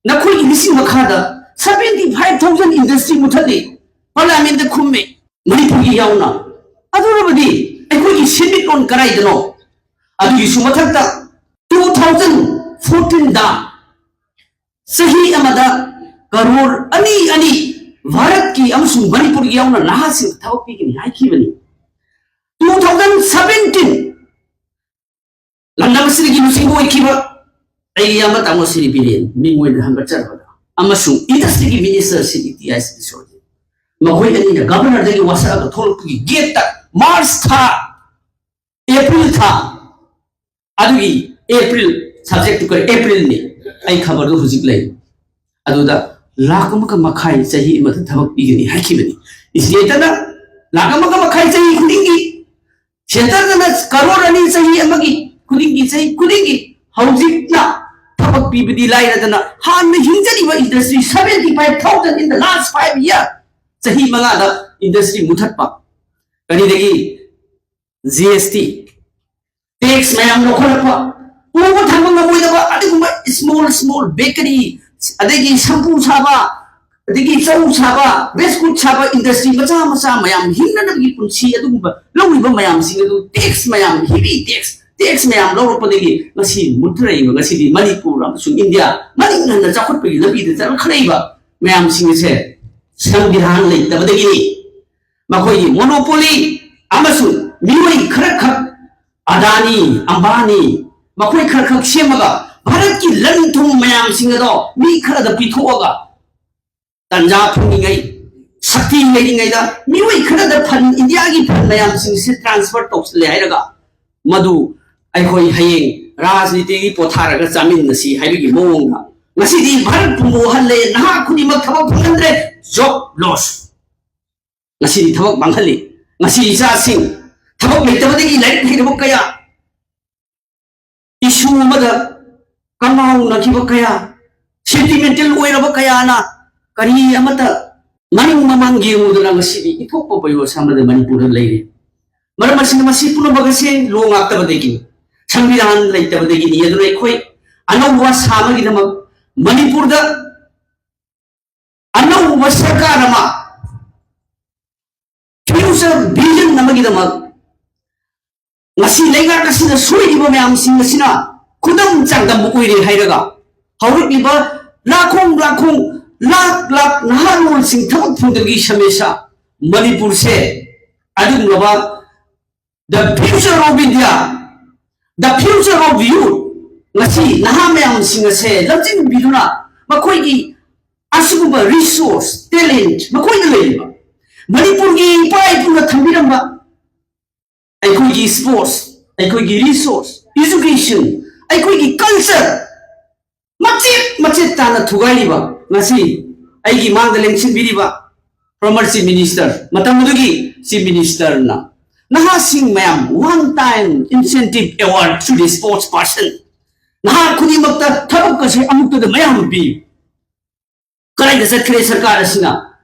ꯅꯈꯣꯏꯒꯤ ꯂꯤꯁꯤꯡ ꯃꯈꯥꯗ ꯁꯚꯦꯟꯇꯤ ꯐꯥꯏꯚ ꯊꯥꯎꯖꯟ ꯏꯟꯗꯁꯇ꯭ꯔꯤ ꯃꯨꯊꯠꯂꯤ, ꯄꯥꯔꯂꯤꯌꯥꯃꯦꯟꯗ ꯈꯨꯝꯃꯦ, ꯃꯅꯤꯄꯨꯔꯒꯤ ꯌꯥꯎꯅ꯫ ꯑꯗꯨꯔꯕꯗꯤ ꯑꯩꯈꯣꯏꯒꯤ ꯁꯦꯟꯃꯤꯠꯂꯣꯟ ꯀꯗꯥꯏꯗꯅꯣ? ꯑꯗꯨꯒꯤꯁꯨ ꯃꯊꯛꯇ ꯇꯨ ꯊꯥꯎꯖꯟ ꯐꯣꯔꯇꯤꯟꯗ ꯆꯍꯤ ꯑꯃꯗ ꯀꯔꯣꯔ ꯑꯅꯤ ꯑꯅꯤ ꯚꯥꯔꯠꯀꯤ ꯑꯃꯁꯨꯡ ꯃꯅꯤꯄꯨꯔꯒꯤ ꯌꯥꯎꯅ ꯅꯍꯥꯁꯤꯡꯗ ꯊꯕꯛ ꯄꯤꯒꯅꯤ ꯍꯥꯏꯈꯤꯕꯅꯤ꯫ ꯇꯨ ꯊꯥꯎꯖꯟ ꯁꯚꯦꯟꯇꯤꯟ ꯂꯝꯗꯝ ꯑꯁꯤꯗꯒꯤ ꯂꯨꯆꯤꯡꯕ ꯑꯣꯏꯈꯤꯕ ꯑꯩꯒꯤ ꯏꯌꯥꯝꯕ ꯇꯥꯃꯣ ꯁꯤꯔꯤ ꯕꯤꯔꯦꯟ ꯃꯤꯡ ꯑꯣꯏꯅ ꯍꯟꯒꯠꯆꯔꯕꯗ ꯑꯃꯁꯨꯡ ꯏꯟꯗꯁꯇ꯭ꯔꯤꯒꯤ ꯃꯤꯅꯤꯁꯇꯔ ꯁꯤꯔꯤ ꯇꯤ ꯑꯥꯏ ꯁꯤꯗꯤꯁꯣꯔ, ꯃꯈꯣꯏ ꯑꯅꯤꯅ ꯒꯚꯔꯅꯔꯗꯒꯤ ꯋꯥꯁꯛꯑꯒ ꯊꯣꯛꯂꯛꯄꯒꯤ ꯒꯦꯠꯇ ꯃꯥꯔꯆ ꯊꯥ, ꯑꯦꯄ꯭ꯔꯤꯜ ꯊꯥ, ꯑꯗꯨꯒꯤ ꯑꯦꯄ꯭ꯔꯤꯜ, ꯁꯕꯖꯦꯛꯇꯨ ꯀꯔꯤ? ꯑꯦꯄ꯭ꯔꯤꯜꯅꯤ꯫ ꯑꯩ ꯈꯕꯔꯗꯨ ꯍꯧꯖꯤꯛ ꯂꯩ꯫ ꯑꯗꯨꯗ ꯂꯥꯛ ꯑꯃꯒ ꯃꯈꯥꯏ ꯆꯍꯤ ꯑꯃꯗ ꯊꯕꯛ ꯄꯤꯒꯅꯤ ꯍꯥꯏꯈꯤꯕꯅꯤ꯫ ꯏꯁꯇꯦꯠꯇꯅ ꯂꯥꯛ ꯑꯃꯒ ꯃꯈꯥꯏ ꯆꯍꯤ ꯈꯨꯗꯤꯡꯒꯤ, ꯁꯦꯟꯇꯔꯗꯅ ꯀꯔꯣꯔ ꯑꯅꯤ ꯆꯍꯤ ꯑꯃꯒꯤ ꯈꯨꯗꯤꯡꯒꯤ, ꯆꯍꯤ ꯈꯨꯗꯤꯡꯒꯤ꯫ ꯍꯧꯖꯤꯛꯅ ꯊꯕꯛ ꯄꯤꯕꯗꯤ ꯂꯥꯏꯔꯗꯅ, ꯍꯥꯟꯅ ꯍꯤꯡꯖꯔꯤꯕ industry seventy five thousand in the last five year, ꯆꯍꯤ ꯃꯉꯥꯗ ꯏꯟꯗꯁꯇ꯭ꯔꯤ ꯃꯨꯊꯠꯄ, ꯀꯔꯤꯗꯒꯤ ꯖꯤ ꯑꯦꯁ ꯇꯤ, ꯇꯦꯛꯁ ꯃꯌꯥꯝ ꯂꯧꯈꯠꯂꯛꯄ, ꯄꯨꯕ ꯊꯥꯡꯕ ꯉꯝꯃꯣꯏꯗꯕ ꯑꯗꯨꯒꯨꯝꯕ small small bakery, ꯑꯗꯒꯤ ꯁꯝꯄꯨ ꯁꯥꯕ, ꯑꯗꯒꯤ ꯆꯧ ꯁꯥꯕ, ꯕꯤꯁꯀꯨꯠ ꯁꯥꯕ, ꯏꯟꯗꯁꯇ꯭ꯔꯤ ꯃꯆꯥ ꯃꯆꯥ ꯃꯌꯥꯝ, ꯍꯤꯡꯅꯅꯕꯒꯤ ꯄꯨꯟꯁꯤ ꯑꯗꯨꯒꯨꯝꯕ ꯂꯧꯔꯤꯕ ꯃꯌꯥꯝꯁꯤꯡ ꯑꯗꯨ, ꯇꯦꯛꯁ ꯃꯌꯥꯝ, ꯍꯦꯚꯤ ꯇꯦꯛꯁ, ꯇꯦꯛꯁ ꯃꯌꯥꯝ ꯂꯧꯔꯛꯄꯗꯒꯤ ꯉꯁꯤ ꯃꯨꯠꯊꯔꯛꯏꯕ, ꯉꯁꯤꯗꯤ ꯃꯅꯤꯄꯨꯔ ꯑꯃꯁꯨꯡ ꯏꯟꯗꯤꯌꯥ ꯃꯅꯤꯡ ꯍꯟꯅ ꯆꯥꯎꯈꯠꯄꯒꯤ ꯂꯝꯕꯤꯗ ꯆꯠꯂꯛꯈꯠꯂꯛꯏꯕ ꯃꯌꯥꯝꯁꯤꯡ ꯑꯁꯦ ꯁꯪꯕꯤꯙꯥꯟ ꯂꯩꯇꯕꯗꯒꯤꯅꯤ꯫ ꯃꯈꯣꯏꯒꯤ ꯃꯣꯅꯣꯄꯣꯂꯤ ꯑꯃꯁꯨꯡ ꯃꯤꯑꯣꯏ ꯈꯔꯈꯛ, ꯑꯗꯥꯅꯤ, ꯑꯝꯕꯥꯅꯤ, ꯃꯈꯣꯏ ꯈꯔꯈꯛ ꯁꯦꯝꯃꯒ ꯚꯥꯔꯠꯀꯤ ꯂꯟ ꯊꯨꯝ ꯃꯌꯥꯝꯁꯤꯡ ꯑꯗꯣ ꯃꯤ ꯈꯔꯗ ꯄꯤꯊꯣꯛꯑꯒ ꯇꯟꯖꯥ ꯐꯪꯂꯤꯉꯩ, ꯁꯛꯇꯤ ꯂꯩꯔꯤꯉꯩꯗ ꯃꯤꯑꯣꯏ ꯈꯔꯗ ꯐꯟ, ꯏꯟꯗꯤꯌꯥꯒꯤ ꯐꯟ ꯃꯌꯥꯝꯁꯤꯡꯁꯦ ꯇ꯭ꯔꯥꯟꯁꯐꯔ ꯇꯧꯁꯤꯜꯂꯦ ꯍꯥꯏꯔꯒ ꯃꯗꯨ ꯑꯩꯈꯣꯏ ꯍꯌꯦꯡ ꯔꯥꯖꯅꯤꯇꯤꯒꯤ ꯄꯣꯊꯥꯔꯒ ꯆꯥꯃꯤꯟꯅꯁꯤ ꯍꯥꯏꯕꯒꯤ ꯃꯑꯣꯡꯗ ꯉꯁꯤꯗꯤ ꯚꯥꯔꯠ ꯄꯨꯝꯕ ꯋꯥꯍꯜꯂꯦ, ꯅꯍꯥ ꯈꯨꯗꯤꯡꯃꯛ ꯊꯕꯛ ꯐꯪꯍꯟꯗ꯭ꯔꯦ, ꯖꯣꯕ ꯂꯣꯁ꯫ ꯉꯁꯤꯗꯤ ꯊꯕꯛ ꯃꯥꯡꯍꯜꯂꯤ꯫ ꯉꯁꯤ ꯏꯆꯥꯁꯤꯡ ꯊꯕꯛ ꯂꯩꯇꯕꯗꯒꯤ ꯂꯥꯏꯔꯤꯛ ꯍꯩꯔꯕ ꯀꯌꯥ, ꯏꯁꯨ ꯑꯃꯗ ꯀꯉꯥꯎꯅꯈꯤꯕ ꯀꯌꯥ, ꯁꯦꯟꯇꯤꯃꯦꯟꯇꯦꯜ ꯑꯣꯏꯔꯕ ꯀꯌꯥꯅ ꯀꯔꯤ ꯑꯃꯠꯇ ꯃꯅꯤꯡ ꯃꯃꯥꯡ ꯌꯦꯡꯉꯨꯗꯅ ꯉꯁꯤꯗꯤ ꯏꯊꯣꯛꯄ ꯕꯌꯣꯁ ꯑꯃꯗ ꯃꯅꯤꯄꯨꯔꯗ ꯂꯩꯔꯤ꯫ ꯃꯔꯝ ꯑꯁꯤꯅ ꯃꯁꯤ ꯄꯨꯝꯅꯃꯛ ꯑꯁꯤ ꯂꯣ ꯉꯥꯛꯇꯕꯗꯒꯤꯅꯤ, ꯁꯪꯕꯤꯙꯥꯟ ꯂꯩꯇꯕꯗꯒꯤꯅꯤ꯫ ꯑꯗꯨꯅ ꯑꯩꯈꯣꯏ ꯑꯅꯧꯕ ꯑꯁꯥ ꯑꯃꯒꯤꯗꯃꯛ, ꯃꯅꯤꯄꯨꯔꯗ ꯑꯅꯧꯕ ꯁꯔꯀꯥꯔ ꯑꯃ, ꯐ꯭ꯌꯨꯆꯔ ꯚꯤꯖꯟ ꯑꯃꯒꯤꯗꯃꯛ ꯉꯁꯤ ꯂꯩꯉꯥꯛ ꯑꯁꯤꯅ ꯁꯣꯏꯔꯤꯕ ꯃꯌꯥꯝꯁꯤꯡ ꯑꯁꯤꯅ ꯈꯨꯗꯝ ꯆꯥꯡꯗꯝ ꯑꯣꯏꯔꯦ ꯍꯥꯏꯔꯒ ꯍꯧꯔꯛꯂꯤꯕ ꯂꯥꯈꯣꯡ ꯂꯥꯈꯣꯡ, ꯂꯥꯈ ꯂꯥꯈ ꯅꯍꯥꯔꯣꯜꯁꯤꯡ ꯊꯕꯛ ꯐꯪꯗꯕꯒꯤ ꯁꯃꯁ꯭ꯌꯥ, ꯃꯅꯤꯄꯨꯔꯁꯦ ꯑꯗꯨꯒꯨꯝꯂꯕ the future of India, the future of youth, ꯉꯁꯤ ꯅꯍꯥ ꯃꯌꯥꯝꯁꯤꯡ ꯑꯁꯦ ꯂꯝꯖꯤꯡꯕꯤꯗꯨꯅ ꯃꯈꯣꯏꯒꯤ ꯑꯁꯤꯒꯨꯝꯕ ꯔꯤꯁꯣꯔꯁ, ꯇꯦꯂꯦꯟꯠ ꯃꯈꯣꯏꯗ ꯂꯩꯔꯤꯕ, ꯃꯅꯤꯄꯨꯔꯒꯤ ꯏꯄꯥ ꯏꯄꯨꯅ ꯊꯝꯕꯤꯔꯝꯕ ꯑꯩꯈꯣꯏꯒꯤ ꯁ꯭ꯄꯣꯔꯠꯁ, ꯑꯩꯈꯣꯏꯒꯤ ꯔꯤꯁꯣꯔꯁ, ꯏꯖꯨꯀꯦꯁꯟ, ꯑꯩꯈꯣꯏꯒꯤ ꯀꯜꯆꯔ ꯃꯆꯦꯠ ꯃꯆꯦꯠ ꯇꯥꯅ ꯊꯨꯒꯥꯏꯔꯤꯕ ꯉꯁꯤ ꯑꯩꯒꯤ ꯃꯥꯡꯗ ꯂꯦꯡꯁꯤꯟꯕꯤꯔꯤꯕ former Chief Minister, ꯃꯇꯝ ꯑꯗꯨꯒꯤ Chief Minister ꯅ ꯅꯍꯥꯁꯤꯡ ꯃꯌꯥꯝ one time incentive award to the sports person, ꯅꯍꯥ ꯈꯨꯗꯤꯡꯃꯛꯇ ꯊꯕꯛ ꯑꯁꯤ ꯑꯃꯨꯛꯇꯗ ꯃꯌꯥꯝ ꯄꯤ꯫ ꯀꯗꯥꯏꯗ ꯆꯠꯈ꯭ꯔꯦ ꯁꯔꯀꯥꯔ ꯑꯁꯤꯅ?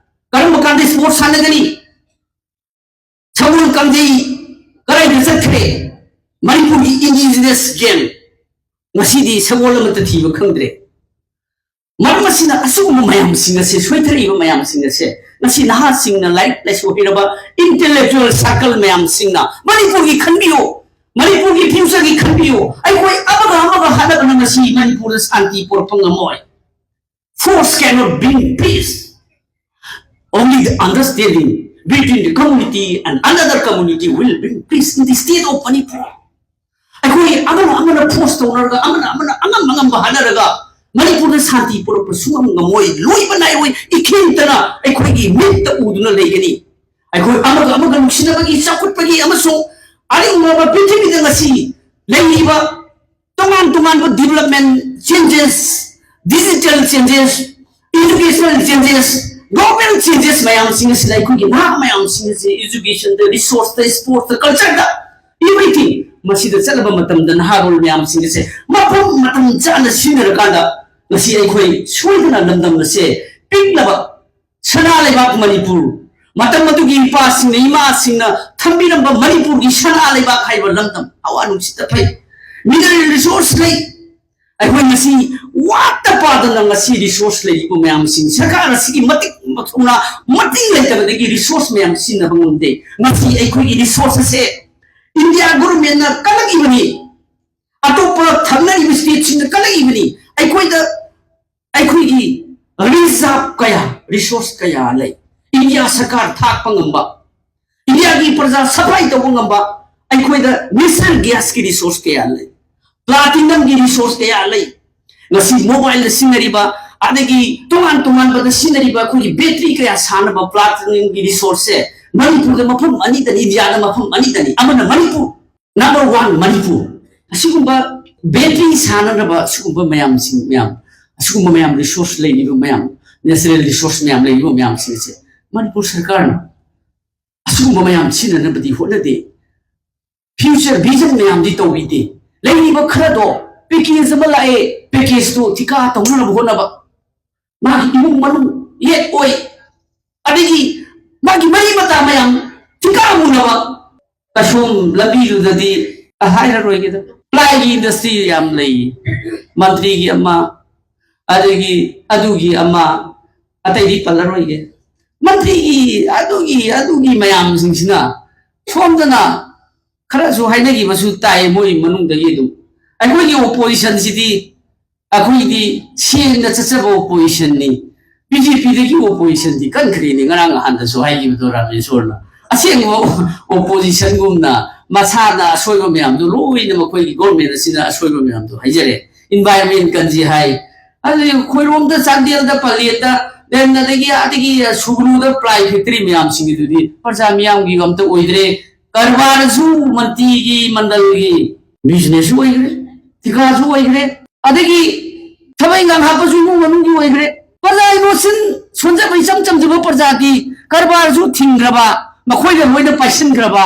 ꯀꯔꯝꯕ ꯀꯥꯟꯗ ꯁ꯭ꯄꯣꯔꯠꯁ ꯁꯥꯟꯅꯒꯅꯤ? ꯁꯒꯣꯜ ꯀꯥꯡꯖꯩ ꯀꯗꯥꯏꯗ ꯆꯠꯈ꯭ꯔꯦ? ꯃꯅꯤꯄꯨꯔꯒꯤ ꯏꯟꯗꯤꯖꯤꯅꯁ ꯒꯦꯝ, ꯉꯁꯤꯗꯤ ꯁꯒꯣꯜ ꯑꯃꯠꯇ ꯊꯤꯕ ꯈꯪꯗ꯭ꯔꯦ꯫ ꯃꯔꯝ ꯑꯁꯤꯅ ꯑꯁꯤꯒꯨꯝꯕ ꯃꯌꯥꯝꯁꯤꯡ ꯑꯁꯦ, ꯁꯣꯏꯊꯔꯛꯏꯕ ꯃꯌꯥꯝꯁꯤꯡ ꯑꯁꯦ, ꯉꯁꯤ ꯅꯍꯥꯁꯤꯡꯅ, ꯂꯥꯏꯔꯤꯛ ꯂꯥꯏꯁꯨ ꯍꯩꯔꯕ intellectual circle ꯃꯌꯥꯝꯁꯤꯡꯅ ꯃꯅꯤꯄꯨꯔꯒꯤ ꯈꯟꯕꯤꯌꯨ, ꯃꯅꯤꯄꯨꯔꯒꯤ future ꯒꯤ ꯈꯟꯕꯤꯌꯨ꯫ ꯑꯩꯈꯣꯏ ꯑꯃꯒ ꯑꯃꯒ ꯍꯥꯠꯅꯕꯅ ꯉꯁꯤ ꯃꯅꯤꯄꯨꯔꯗ ꯁꯥꯟꯇꯤ ꯄꯨꯔꯛꯄ ꯉꯝꯃꯣꯏ꯫ Force cannot bring peace. Only the understanding between the community and another community will bring peace in the state of Manipur. ꯑꯩꯈꯣꯏ ꯑꯃꯅ ꯑꯃꯅ force ꯇꯧꯅꯔꯒ, ꯑꯃꯅ ꯑꯃꯅ ꯑꯉꯝ ꯑꯉꯝꯕ ꯍꯥꯏꯅꯔꯒ ꯃꯅꯤꯄꯨꯔꯗ ꯁꯥꯟꯇꯤ ꯄꯨꯔꯛꯄ ꯁꯨꯡꯉꯝ ꯉꯝꯃꯣꯏ, ꯂꯣꯏꯕ ꯅꯥꯏꯔꯣꯏ, ꯏꯈꯦꯡꯇꯅ ꯑꯩꯈꯣꯏꯒꯤ ꯃꯤꯠꯇ ꯎꯗꯨꯅ ꯂꯩꯒꯅꯤ꯫ ꯑꯩꯈꯣꯏ ꯑꯃꯒ ꯑꯃꯒ ꯅꯨꯡꯁꯤꯅꯕꯒꯤ, ꯆꯥꯎꯈꯠꯄꯒꯤ ꯑꯃꯁꯨꯡ ꯑꯔꯤꯡꯕ ꯄ꯭ꯔꯤꯊꯤꯕꯤꯗ ꯉꯁꯤ ꯂꯩꯔꯤꯕ ꯇꯣꯉꯥꯟ ꯇꯣꯉꯥꯟꯕ development changes, digital changes, educational changes, global changes ꯃꯌꯥꯝꯁꯤꯡ ꯑꯁꯤꯗ ꯑꯩꯈꯣꯏꯒꯤ ꯅꯍꯥ ꯃꯌꯥꯝꯁꯤꯡ ꯑꯁꯤ education ꯗ, resource ꯇ, sports ꯇ, culture ꯗ, everything ꯃꯁꯤꯗ ꯆꯠꯂꯕ ꯃꯇꯝꯗ ꯅꯍꯥꯔꯣꯜ ꯃꯌꯥꯝꯁꯤꯡ ꯑꯁꯦ ꯃꯐꯝ ꯃꯇꯝ ꯆꯥꯅ ꯁꯤꯖꯤꯟꯅꯔꯀꯥꯟꯗ ꯉꯁꯤ ꯑꯩꯈꯣꯏ ꯁꯣꯏꯗꯅ ꯂꯝꯗꯝ ꯑꯁꯦ ꯄꯤꯛꯂꯕ ꯁꯅꯥ ꯂꯩꯕꯥꯛ ꯃꯅꯤꯄꯨꯔ, ꯃꯇꯝ ꯑꯗꯨꯒꯤ ꯏꯄꯥꯁꯤꯡꯅ, ꯏꯃꯥꯁꯤꯡꯅ ꯊꯝꯕꯤꯔꯝꯕ ꯃꯅꯤꯄꯨꯔꯒꯤ ꯁꯅꯥ ꯂꯩꯕꯥꯛ ꯍꯥꯏꯕ ꯂꯝꯗꯝ, ꯍꯋꯥ ꯅꯨꯡꯁꯤꯠꯇ ꯐꯩ, mineral resource ꯂꯩ꯫ ꯑꯩꯈꯣꯏ ꯉꯁꯤ ꯋꯥꯠꯇ ꯄꯥꯗꯅ ꯉꯁꯤ resource ꯂꯩꯔꯤꯕ ꯃꯌꯥꯝꯁꯤꯡ, ꯁꯔꯀꯥꯔ ꯑꯁꯤꯒꯤ ꯃꯇꯤꯛ ꯃꯊꯧꯅꯥ, ꯃꯇꯤꯛ ꯂꯩꯇꯕꯗꯒꯤ resource ꯃꯌꯥꯝ ꯁꯤꯖꯤꯟꯅꯕ ꯉꯝꯗꯦ꯫ ꯉꯁꯤ ꯑꯩꯈꯣꯏꯒꯤ resource ꯑꯁꯦ India government ꯅ ꯀꯜꯂꯛꯏꯕꯅꯤ, ꯑꯇꯣꯞꯄ ꯊꯪꯅꯔꯤꯕ state ꯁꯤꯡꯅ ꯀꯜꯂꯛꯏꯕꯅꯤ꯫ ꯑꯩꯈꯣꯏꯗ ꯑꯩꯈꯣꯏꯒꯤ reserve ꯀꯌꯥ, resource ꯀꯌꯥ ꯂꯩ꯫ ꯏꯟꯗꯤꯌꯥ ꯁꯔꯀꯥꯔ ꯊꯥꯛꯄ ꯉꯝꯕ, ꯏꯟꯗꯤꯌꯥꯒꯤ ꯄ꯭ꯔꯖꯥ supply ꯇꯧꯕ ꯉꯝꯕ ꯑꯩꯈꯣꯏꯗ natural gas ꯀꯤ resource ꯀꯌꯥ ꯂꯩ, platinum ꯒꯤ resource ꯀꯌꯥ ꯂꯩ꯫ ꯉꯁꯤ mobile ꯗ ꯁꯤꯖꯤꯟꯅꯔꯤꯕ, ꯑꯗꯒꯤ ꯇꯣꯉꯥꯟ ꯇꯣꯉꯥꯟꯕꯗ ꯁꯤꯖꯤꯟꯅꯔꯤꯕ ꯑꯩꯈꯣꯏꯒꯤ battery ꯀꯌꯥ ꯁꯥꯅꯕ platinum ꯒꯤ resource ꯁꯦ ꯃꯅꯤꯄꯨꯔꯗ ꯃꯐꯝ ꯑꯅꯤꯗꯅꯤ, ꯏꯟꯗꯤꯌꯥꯗ ꯃꯐꯝ ꯑꯅꯤꯗꯅꯤ, ꯑꯃꯅ ꯃꯅꯤꯄꯨꯔ, number one ꯃꯅꯤꯄꯨꯔ꯫ ꯑꯁꯤꯒꯨꯝꯕ battery ꯁꯥꯅꯅꯕ ꯑꯁꯤꯒꯨꯝꯕ ꯃꯌꯥꯝꯁꯤꯡ ꯃꯌꯥꯝ, ꯑꯁꯤꯒꯨꯝꯕ ꯃꯌꯥꯝ resource ꯂꯩꯔꯤꯕ ꯃꯌꯥꯝ, natural resource ꯃꯌꯥꯝ ꯂꯩꯔꯤꯕ ꯃꯌꯥꯝꯁꯤꯡ ꯑꯁꯦ ꯃꯅꯤꯄꯨꯔ ꯁꯔꯀꯥꯔꯅ ꯑꯁꯤꯒꯨꯝꯕ ꯃꯌꯥꯝ ꯁꯤꯖꯤꯟꯅꯅꯕꯗꯤ ꯍꯣꯠꯅꯗꯦ꯫ Future vision ꯃꯌꯥꯝꯗꯤ ꯇꯧꯕꯤꯗꯦ꯫ ꯂꯩꯔꯤꯕ ꯈꯔꯗꯣ, package ꯑꯃ ꯂꯥꯛꯑꯦ, package ꯇꯨ ꯊꯤꯀꯥ ꯇꯧꯅꯅꯕ ꯍꯣꯠꯅꯕ, ꯃꯥꯒꯤ ꯏꯃꯨꯡ ꯃꯅꯨꯡ ꯌꯦꯠ ꯑꯣꯏ, ꯑꯗꯒꯤ ꯃꯥꯒꯤ ꯃꯔꯤ ꯃꯇꯥ ꯃꯌꯥꯝ ꯊꯤꯀꯥ ꯃꯨꯅꯕ꯫ ꯀꯁꯣꯝ ꯂꯝꯕꯤꯗꯨꯗꯗꯤ ꯍꯥꯏꯔꯔꯣꯏꯒꯦꯗ, ply ꯒꯤ industry ꯌꯥꯝ ꯂꯩ, ꯃꯟꯇ꯭ꯔꯤꯒꯤ ꯑꯃ, ꯑꯗꯒꯤ ꯑꯗꯨꯒꯤ ꯑꯃ, ꯑꯇꯩꯗꯤ ꯄꯜꯂꯔꯣꯏꯒꯦ꯫ ꯃꯟꯇ꯭ꯔꯤꯒꯤ ꯑꯗꯨꯒꯤ ꯑꯗꯨꯒꯤ ꯃꯌꯥꯝꯁꯤꯡꯁꯤꯅ ꯁꯣꯝꯗꯅ ꯈꯔꯁꯨ ꯍꯥꯏꯅꯈꯤꯕꯁꯨ ꯇꯥꯏ ꯃꯣꯏ ꯃꯅꯨꯡꯗꯒꯤ꯫ ꯑꯗꯨꯝ ꯑꯩꯈꯣꯏꯒꯤ ꯑꯣꯄꯣꯖꯤꯁꯟꯁꯤꯗꯤ, ꯑꯩꯈꯣꯏꯗꯤ ꯁꯦꯡꯅ ꯆꯠꯆꯕ ꯑꯣꯄꯣꯖꯤꯁꯟꯅꯤ꯫ B J ꯄꯤꯗꯒꯤ ꯑꯣꯄꯣꯖꯤꯁꯟꯗꯤ ꯀꯟꯈ꯭ꯔꯦꯅꯦ꯫ ꯉꯔꯥꯡ ꯅꯍꯥꯟꯗꯁꯨ ꯍꯥꯏꯈꯤꯕꯗꯣ ꯔꯥꯃꯦꯁꯣꯔꯅ, ꯑꯁꯦꯡꯕ ꯑꯣꯄꯣꯖꯤꯁꯟꯒꯨꯝꯅ ꯃꯁꯥꯅ ꯑꯁꯣꯏꯕ ꯃꯌꯥꯝꯗꯣ ꯂꯣꯏꯅ ꯃꯈꯣꯏꯒꯤ ꯒꯣꯔꯃꯦꯟ ꯑꯁꯤꯅ ꯑꯁꯣꯏꯕ ꯃꯌꯥꯝꯗꯣ ꯍꯥꯏꯖꯔꯦ꯫ ꯏꯟꯚꯥꯏꯔꯟꯃꯦꯟ ꯀꯟꯁꯤ ꯍꯥꯏ, ꯑꯗꯨꯗꯤ ꯑꯩꯈꯣꯏꯔꯣꯝꯗ ꯆꯥꯟꯗꯦꯜꯗ, ꯄꯂꯦꯟꯗ, ꯗꯦꯟ ꯑꯗꯒꯤ ꯑꯗꯒꯤ ꯁꯨꯒꯅꯨꯗ ꯄ꯭ꯂꯥꯏ ꯐꯦꯛꯇꯔꯤ ꯃꯌꯥꯝꯁꯤꯡꯒꯤꯗꯨꯗꯤ ꯄ꯭ꯔꯖꯥ ꯃꯤꯌꯥꯝꯒꯤ ꯑꯝꯇ ꯑꯣꯏꯗ꯭ꯔꯦ꯫ ꯀꯔꯕꯥꯔꯁꯨ ꯃꯟꯇ꯭ꯔꯤꯒꯤ ꯃꯟꯗꯜꯒꯤ ꯕꯤꯖꯤꯅꯦꯁꯁꯨ ꯑꯣꯏꯈ꯭ꯔꯦ, ꯊꯤꯀꯥꯁꯨ ꯑꯣꯏꯈ꯭ꯔꯦ, ꯑꯗꯒꯤ ꯊꯕꯛ ꯏꯪꯈꯥꯡ ꯍꯥꯞꯄꯁꯨ ꯏꯃꯨꯡ ꯃꯅꯨꯡꯒꯤ ꯑꯣꯏꯈ꯭ꯔꯦ꯫ ꯄ꯭ꯔꯖꯥ ꯏꯅꯣꯁꯦꯟ ꯁꯣꯟꯖꯕ, ꯏꯆꯝ ꯆꯝꯖꯕ ꯄ꯭ꯔꯖꯥꯗꯤ ꯀꯔꯕꯥꯔꯁꯨ ꯊꯤꯡꯈ꯭ꯔꯕ, ꯃꯈꯣꯏꯅ ꯂꯣꯏꯅ ꯄꯥꯏꯁꯤꯟꯈ꯭ꯔꯕ꯫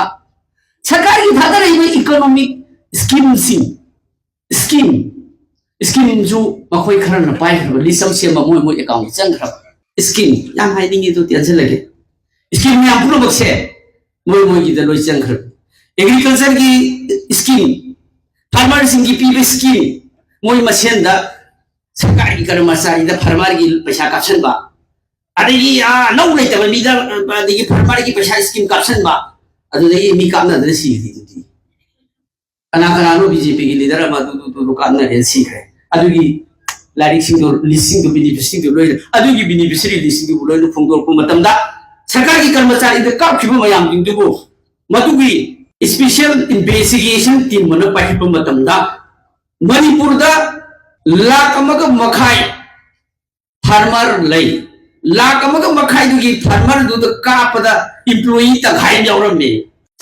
ꯁꯔꯀꯥꯔꯒꯤ ꯊꯥꯗꯔꯛꯏꯕ ꯏꯀꯣꯅꯣꯃꯤꯛ ꯁ꯭ꯀꯤꯝꯁꯤꯡ, ꯁ꯭ꯀꯤꯝ, ꯁ꯭ꯀꯤꯝꯁꯨ ꯃꯈꯣꯏ ꯈꯔꯅ ꯄꯥꯏꯈ꯭ꯔꯕ, ꯂꯤꯁ ꯑꯃ ꯁꯦꯝꯕ, ꯃꯣꯏ ꯃꯣꯏ ꯑꯦꯀꯥꯎꯟꯗ ꯆꯪꯈ꯭ꯔꯕ꯫ ꯁ꯭ꯀꯤꯝ ꯌꯥꯝ ꯍꯥꯏꯅꯤꯡꯉꯤ, ꯑꯗꯨ ꯇꯦꯟꯁꯤꯜꯂꯒꯦ꯫ ꯁ꯭ꯀꯤꯝ ꯃꯌꯥꯝ ꯄꯨꯝꯅꯃꯛꯁꯦ ꯃꯣꯏ ꯃꯣꯏꯒꯤꯗ ꯂꯣꯏ ꯆꯪꯈ꯭ꯔꯕ꯫ ꯑꯦꯒ꯭ꯔꯤꯀꯜꯆꯔꯒꯤ ꯁ꯭ꯀꯤꯝ, ꯐꯥꯔꯃꯔꯁꯤꯡꯒꯤ ꯄꯤꯕ ꯁ꯭ꯀꯤꯝ, ꯃꯣꯏ ꯃꯁꯦꯟꯗ ꯁꯔꯀꯥꯔꯒꯤ ꯀꯔꯃꯆꯥꯔꯤꯗ ꯐꯥꯔꯃꯔꯒꯤ ꯄꯩꯁꯥ ꯀꯥꯞꯁꯤꯟꯕ, ꯑꯗꯒꯤ ꯑꯥ ꯂꯧ ꯂꯩꯇꯕ ꯃꯤꯗ, ꯑꯗꯒꯤ ꯐꯥꯔꯃꯔꯒꯤ ꯄꯩꯁꯥ ꯁ꯭ꯀꯤꯝ ꯀꯥꯞꯁꯤꯟꯕ, ꯑꯗꯨꯗꯒꯤ ꯃꯤ ꯀꯥꯞꯅꯗꯅ ꯁꯤꯔꯤꯗꯨꯗꯤ꯫ ꯀꯅꯥ ꯀꯅꯥꯅꯣ ꯕꯤ ꯖꯦ ꯄꯤꯒꯤ ꯂꯤꯗꯔ ꯑꯃ ꯑꯗꯨ, ꯑꯗꯨ, ꯑꯗꯨ, ꯑꯗꯨ ꯀꯥꯞꯅꯔꯦꯅ ꯁꯤꯈ꯭ꯔꯦ꯫ ꯑꯗꯨꯒꯤ ꯂꯥꯏꯔꯤꯛꯁꯤꯡꯗꯣ, ꯂꯤꯁꯁꯤꯡꯗꯣ, ꯕꯤꯅꯤꯐꯤꯁꯤꯡꯗꯣ ꯂꯣꯏꯅ, ꯑꯗꯨꯒꯤ ꯕꯤꯅꯤꯐꯤꯁꯔꯤ ꯂꯤꯁꯁꯤꯡꯗꯨꯕꯨ ꯂꯣꯏꯅ ꯐꯣꯡꯗꯣꯔꯛꯄ ꯃꯇꯝꯗ ꯁꯔꯀꯥꯔꯒꯤ ꯀꯔꯃꯆꯥꯔꯤꯗ ꯀꯥꯞꯈꯤꯕ ꯃꯌꯥꯝꯁꯤꯡꯗꯨꯕꯨ ꯃꯗꯨꯒꯤ ꯏꯁꯄꯤꯁꯦꯜ ꯏꯟꯚꯦꯁꯇꯤꯒꯦꯁꯟ ꯇꯤꯝ ꯑꯃꯅ ꯄꯥꯏꯈꯠꯄ ꯃꯇꯝꯗ ꯃꯅꯤꯄꯨꯔꯗ ꯂꯥꯈ ꯑꯃꯒ ꯃꯈꯥꯏ ꯐꯥꯔꯃꯔ ꯂꯩ꯫ ꯂꯥꯈ ꯑꯃꯒ ꯃꯈꯥꯏꯗꯨꯒꯤ ꯐꯥꯔꯃꯔꯗꯨꯗ ꯀꯥꯞꯄꯗ ꯏꯝꯄ꯭ꯂꯣꯌꯤ ꯇꯪꯈꯥꯏ ꯑꯃ ꯌꯥꯎꯔꯝꯃꯦ꯫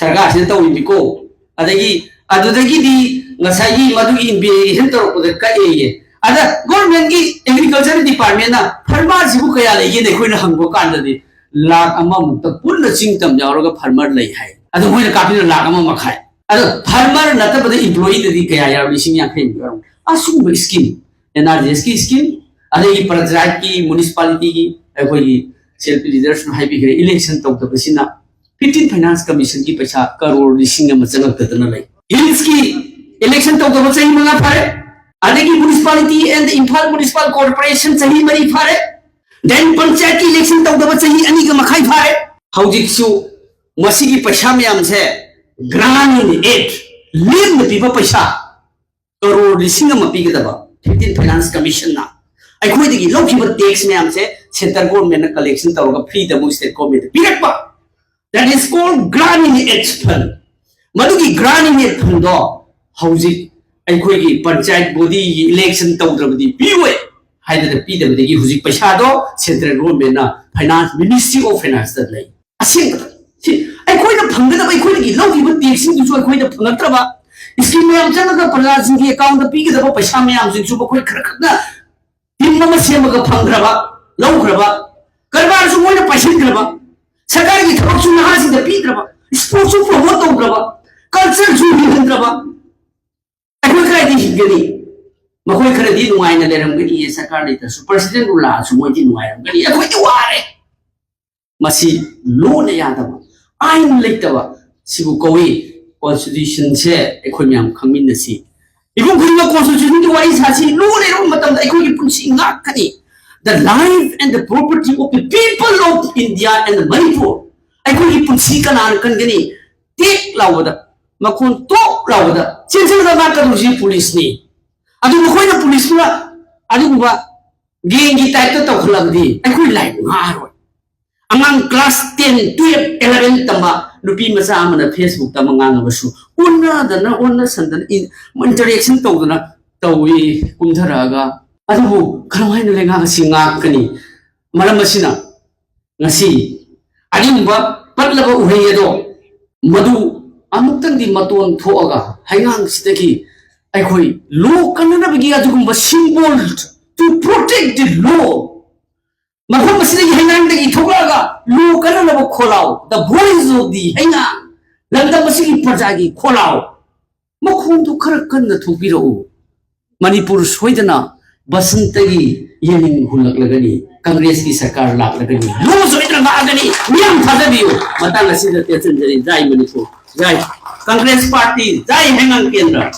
ꯁꯔꯀꯥꯔꯁꯤꯅ ꯇꯧꯔꯤꯅꯤꯀꯣ꯫ ꯑꯗꯒꯤ ꯑꯗꯨꯗꯒꯤꯗꯤ ꯉꯁꯥꯏꯒꯤ ꯃꯗꯨꯒꯤ ꯏꯟꯚꯦꯁꯇꯤꯒꯦꯁꯟ ꯇꯧꯔꯛꯄꯗ ꯀꯛꯑꯦꯌꯦ꯫ ꯑꯗ ꯒꯣꯔꯃꯦꯟꯒꯤ ꯑꯦꯒ꯭ꯔꯤꯀꯜꯆꯔ ꯗꯤꯄꯥꯔꯠꯃꯦꯟꯅ ꯐꯥꯔꯃꯔꯁꯤꯕꯨ ꯀꯌꯥ ꯂꯩꯒꯦꯅ ꯑꯩꯈꯣꯏꯅ ꯍꯪꯕ ꯀꯥꯟꯗꯗꯤ ꯂꯥꯈ ꯑꯃꯃꯨꯛꯇ ꯄꯨꯟꯅ ꯆꯤꯡ ꯇꯝ ꯌꯥꯎꯔꯒ ꯐꯥꯔꯃꯔ ꯂꯩ ꯍꯥꯏ꯫ ꯑꯗꯣ ꯃꯣꯏꯅ ꯀꯥꯞꯄꯤꯅ ꯂꯥꯈ ꯑꯃ ꯃꯈꯥꯏ꯫ ꯑꯗꯣ ꯐꯥꯔꯃꯔ ꯅꯠꯇꯕꯗ ꯏꯝꯄ꯭ꯂꯣꯌꯤꯗꯗꯤ ꯀꯌꯥ ꯌꯥꯎꯔꯝꯃꯤ? ꯂꯤꯁꯤꯡ ꯌꯥꯡꯈꯩꯃꯨꯛ ꯌꯥꯎꯔꯝꯃꯤ꯫ ꯑꯁꯨꯝꯕ ꯁ꯭ꯀꯤꯝ, ꯑꯦꯟ ꯑꯥꯔ ꯖꯤ ꯑꯦꯁꯀꯤ ꯁ꯭ꯀꯤꯝ, ꯑꯗꯒꯤ ꯄꯟꯆꯥꯌꯠꯀꯤ, ꯃ꯭ꯌꯨꯅꯤꯁꯤꯄꯥꯂꯤꯇꯤꯒꯤ ꯑꯩꯈꯣꯏꯒꯤ ꯁꯦꯜꯐ ꯂꯤꯗꯔꯁꯅ ꯍꯥꯏꯕꯤꯈ꯭ꯔꯦ, ꯏꯂꯦꯛꯁꯟ ꯇꯧꯗꯕꯁꯤꯅ ꯐꯤꯐꯇꯤꯟ ꯐꯥꯏꯅꯥꯟꯁ ꯀꯃꯤꯁꯟꯒꯤ ꯄꯩꯁꯥ ꯀꯔꯣꯔ ꯂꯤꯁꯤꯡ ꯑꯃ ꯆꯪꯉꯛꯇꯗꯅ ꯂꯩ꯫ ꯍꯤꯜꯁꯀꯤ ꯏꯂꯦꯛꯁꯟ ꯇꯧꯗꯕ ꯆꯍꯤ ꯃꯉꯥ ꯐꯥꯔꯦ꯫ ꯑꯗꯒꯤ municipality and Imphal Municipal Corporation ꯆꯍꯤ ꯃꯔꯤ ꯐꯥꯔꯦ, then ꯄꯟꯆꯥꯌꯠꯀꯤ election ꯇꯧꯗꯕ ꯆꯍꯤ ꯑꯅꯤꯒ ꯃꯈꯥꯏ ꯐꯥꯔꯦ꯫ ꯍꯧꯖꯤꯛꯁꯨ ꯃꯁꯤꯒꯤ ꯄꯩꯁꯥ ꯃꯌꯥꯝꯁꯦ grant in aid, ꯂꯦꯝꯅ ꯄꯤꯕ ꯄꯩꯁꯥ ꯀꯔꯣꯔ ꯂꯤꯁꯤꯡ ꯑꯃ ꯄꯤꯒꯗꯕ fifteen Finance Commissionꯅ ꯑꯩꯈꯣꯏꯗꯒꯤ ꯂꯧꯈꯤꯕ tax ꯃꯌꯥꯝꯁꯦ central governmentꯅ collection ꯇꯧꯔꯒ freeꯗ ꯑꯃꯨꯛ state governmentꯇ ꯄꯤꯔꯛꯄ, that is called grant in aid fund꯫ ꯃꯗꯨꯒꯤ grant in aid fundꯗꯣ ꯍꯧꯖꯤꯛ ꯑꯩꯈꯣꯏꯒꯤ ꯄꯟꯆꯥꯌꯠ bodyꯒꯤ election ꯇꯧꯗ꯭ꯔꯕꯗꯤ ꯄꯤꯔꯣꯏ ꯍꯥꯏꯗꯅ ꯄꯤꯗꯕꯗꯒꯤ ꯍꯧꯖꯤꯛ ꯄꯩꯁꯥꯗꯣ central governmentꯅ Finance, Ministry of Financeꯇ ꯂꯩ꯫ ꯑꯁꯦꯡꯕꯗ ꯁꯤ ꯑꯩꯈꯣꯏꯅ ꯐꯪꯒꯗꯕ, ꯑꯩꯈꯣꯏꯗꯒꯤ ꯂꯧꯈꯤꯕ taxꯁꯤꯡꯗꯨꯁꯨ ꯑꯩꯈꯣꯏꯗ ꯐꯪꯉꯛꯇ꯭ꯔꯕ, scheme ꯃꯌꯥꯝ ꯆꯪꯉꯒ ꯄ꯭ꯔꯖꯥꯁꯤꯡꯒꯤ accountꯇ ꯄꯤꯒꯗꯕ ꯄꯩꯁꯥ ꯃꯌꯥꯝꯁꯤꯡꯁꯨ ꯃꯈꯣꯏ ꯈꯔ ꯈꯛꯅ team ꯑꯃ ꯁꯦꯝꯃꯒ ꯐꯪꯈ꯭ꯔꯕ, ꯂꯧꯈ꯭ꯔꯕ, ꯀꯔꯕꯥꯔꯁꯨ ꯃꯣꯏꯅ ꯄꯥꯏꯁꯤꯟꯈ꯭ꯔꯕ, ꯁꯔꯀꯥꯔꯒꯤ ꯊꯕꯛꯁꯨ ꯅꯍꯥꯁꯤꯡꯗ ꯄꯤꯗ꯭ꯔꯕ, sportsꯁꯨ promote ꯇꯧꯗ꯭ꯔꯕ, cultureꯁꯨ ꯍꯤꯡꯍꯟꯗ꯭ꯔꯕ, ꯑꯩꯈꯣꯏ ꯀꯗꯥꯏꯗ ꯍꯤꯡꯒꯅꯤ? ꯃꯈꯣꯏ ꯈꯔꯗꯤ ꯅꯨꯡꯉꯥꯏꯅ ꯂꯩꯔꯝꯒꯅꯤꯌꯦ, ꯁꯔꯀꯥꯔ ꯂꯩꯇ꯭ꯔꯁꯨ, presidentꯕꯨ ꯂꯥꯛꯑꯁꯨ ꯃꯣꯏꯗꯤ ꯅꯨꯡꯉꯥꯏꯔꯝꯒꯅꯤ, ꯑꯩꯈꯣꯏꯗꯤ ꯋꯥꯔꯦ꯫ ꯃꯁꯤ ꯂꯣꯅ ꯌꯥꯗꯕ, ꯑꯥꯏꯟ ꯂꯩꯇꯕ, ꯁꯤꯕꯨ ꯀꯧꯏ꯫ Constitutionꯁꯦ ꯑꯩꯈꯣꯏ ꯃꯌꯥꯝ ꯈꯪꯃꯤꯟꯅꯁꯤ꯫ ꯏꯃꯨꯡ ꯈꯨꯗꯤꯡꯃꯛ Constitutionꯒꯤ ꯋꯥꯔꯤ ꯁꯥꯁꯤ꯫ ꯂꯣ ꯂꯩꯔꯕ ꯃꯇꯝꯗ ꯑꯩꯈꯣꯏꯒꯤ ꯄꯨꯟꯁꯤ ꯉꯥꯛꯀꯅꯤ꯫ The life and the property of the people of India and Manipur꯫ ꯑꯩꯈꯣꯏꯒꯤ ꯄꯨꯟꯁꯤ ꯀꯅꯥꯅ ꯀꯟꯒꯅꯤ? ꯇꯦꯛ ꯂꯥꯎꯕꯗ, ꯃꯈꯣꯟ ꯇꯣꯛ ꯂꯥꯎꯕꯗ ꯆꯦꯟꯁꯤꯜꯂꯒ ꯉꯥꯛꯀꯗꯧꯔꯤꯁꯤ ꯄꯨꯂꯤꯁꯅꯤ꯫ ꯑꯗꯨ ꯃꯈꯣꯏꯅ ꯄꯨꯂꯤꯁꯇꯨꯅ ꯑꯗꯨꯒꯨꯝꯕ gangꯒꯤ typeꯇ ꯇꯧꯈꯠꯂꯕꯗꯤ ꯑꯩꯈꯣꯏ ꯂꯥꯏꯔꯤꯛ ꯉꯥꯛꯑꯔꯣꯏ꯫ ꯑꯉꯥꯡ class ten, twelve, eleven ꯇꯝꯕ ꯅꯨꯄꯤ ꯃꯆꯥ ꯑꯃꯅ Facebookꯇ ꯑꯃ ꯉꯥꯡꯉꯕꯁꯨ ꯑꯣꯟꯅꯗꯅ, ꯑꯣꯟꯅ ꯁꯟꯗꯅ, ꯏꯟ-, interaction ꯇꯧꯗꯅ ꯇꯧꯏ ꯀꯨꯝꯊꯔꯛꯑꯒ꯫ ꯑꯗꯨꯕꯨ ꯀꯔꯝꯍꯥꯏꯅ ꯂꯩꯉꯥꯛ ꯑꯁꯤ ꯉꯥꯛꯀꯅꯤ? ꯃꯔꯝ ꯑꯁꯤꯅ ꯉꯁꯤ ꯑꯔꯤꯡꯕ ꯄꯠꯂꯕ ꯎꯍꯩ ꯑꯗꯣ ꯃꯗꯨ ꯑꯃꯨꯛꯇꯪꯗꯤ ꯃꯇꯣꯟ ꯊꯣꯛꯑꯒ ꯍꯩꯉꯥꯡꯁꯤꯗꯒꯤ ꯑꯩꯈꯣꯏ ꯂꯣ ꯀꯟꯅꯅꯕꯒꯤ ꯑꯗꯨꯒꯨꯝꯕ symbol, to protect the law, ꯃꯐꯝ ꯑꯁꯤꯗꯒꯤ ꯍꯩꯉꯥꯡꯗꯒꯤ ꯊꯣꯛꯂꯛꯑꯒ ꯂꯣ ꯀꯟꯅꯅꯕ ꯈꯣꯜꯂꯥꯎ, the voice of the ꯍꯩꯉꯥꯡ, ꯂꯝꯗꯝ ꯑꯁꯤꯒꯤ ꯄ꯭ꯔꯖꯥꯒꯤ ꯈꯣꯜꯂꯥꯎ, ꯃꯈꯣꯟꯗꯨ ꯈꯔ ꯀꯟꯅ ꯊꯣꯛꯄꯤꯔꯛꯎ꯫ ꯃꯅꯤꯄꯨꯔ ꯁꯣꯏꯗꯅ ꯕꯁꯟꯇꯒꯤ ꯌꯦꯅꯤꯡ ꯍꯨꯜꯂꯛꯂꯒꯅꯤ, ꯀꯪꯒ꯭ꯔꯦꯁꯀꯤ ꯁꯔꯀꯥꯔ ꯂꯥꯛꯂꯒꯅꯤ, ꯂꯣ ꯁꯣꯏꯗꯅ ꯂꯥꯛꯑꯒꯅꯤ꯫ ꯃꯤꯌꯥꯝ ꯊꯥꯖꯕꯤꯌꯨ꯫ ꯃꯇꯥꯡ ꯑꯁꯤꯗ ꯇꯦꯟꯁꯤꯟꯖꯔꯤ꯫ ꯖꯥꯏ ꯃꯅꯤꯄꯨꯔ, ꯖꯥꯏ ꯀꯪꯒ꯭ꯔꯦꯁ ꯄꯥꯔꯇꯤ, ꯖꯥꯏ ꯍꯩꯉꯥꯡ ꯀꯦꯟꯗ꯭ꯔ꯫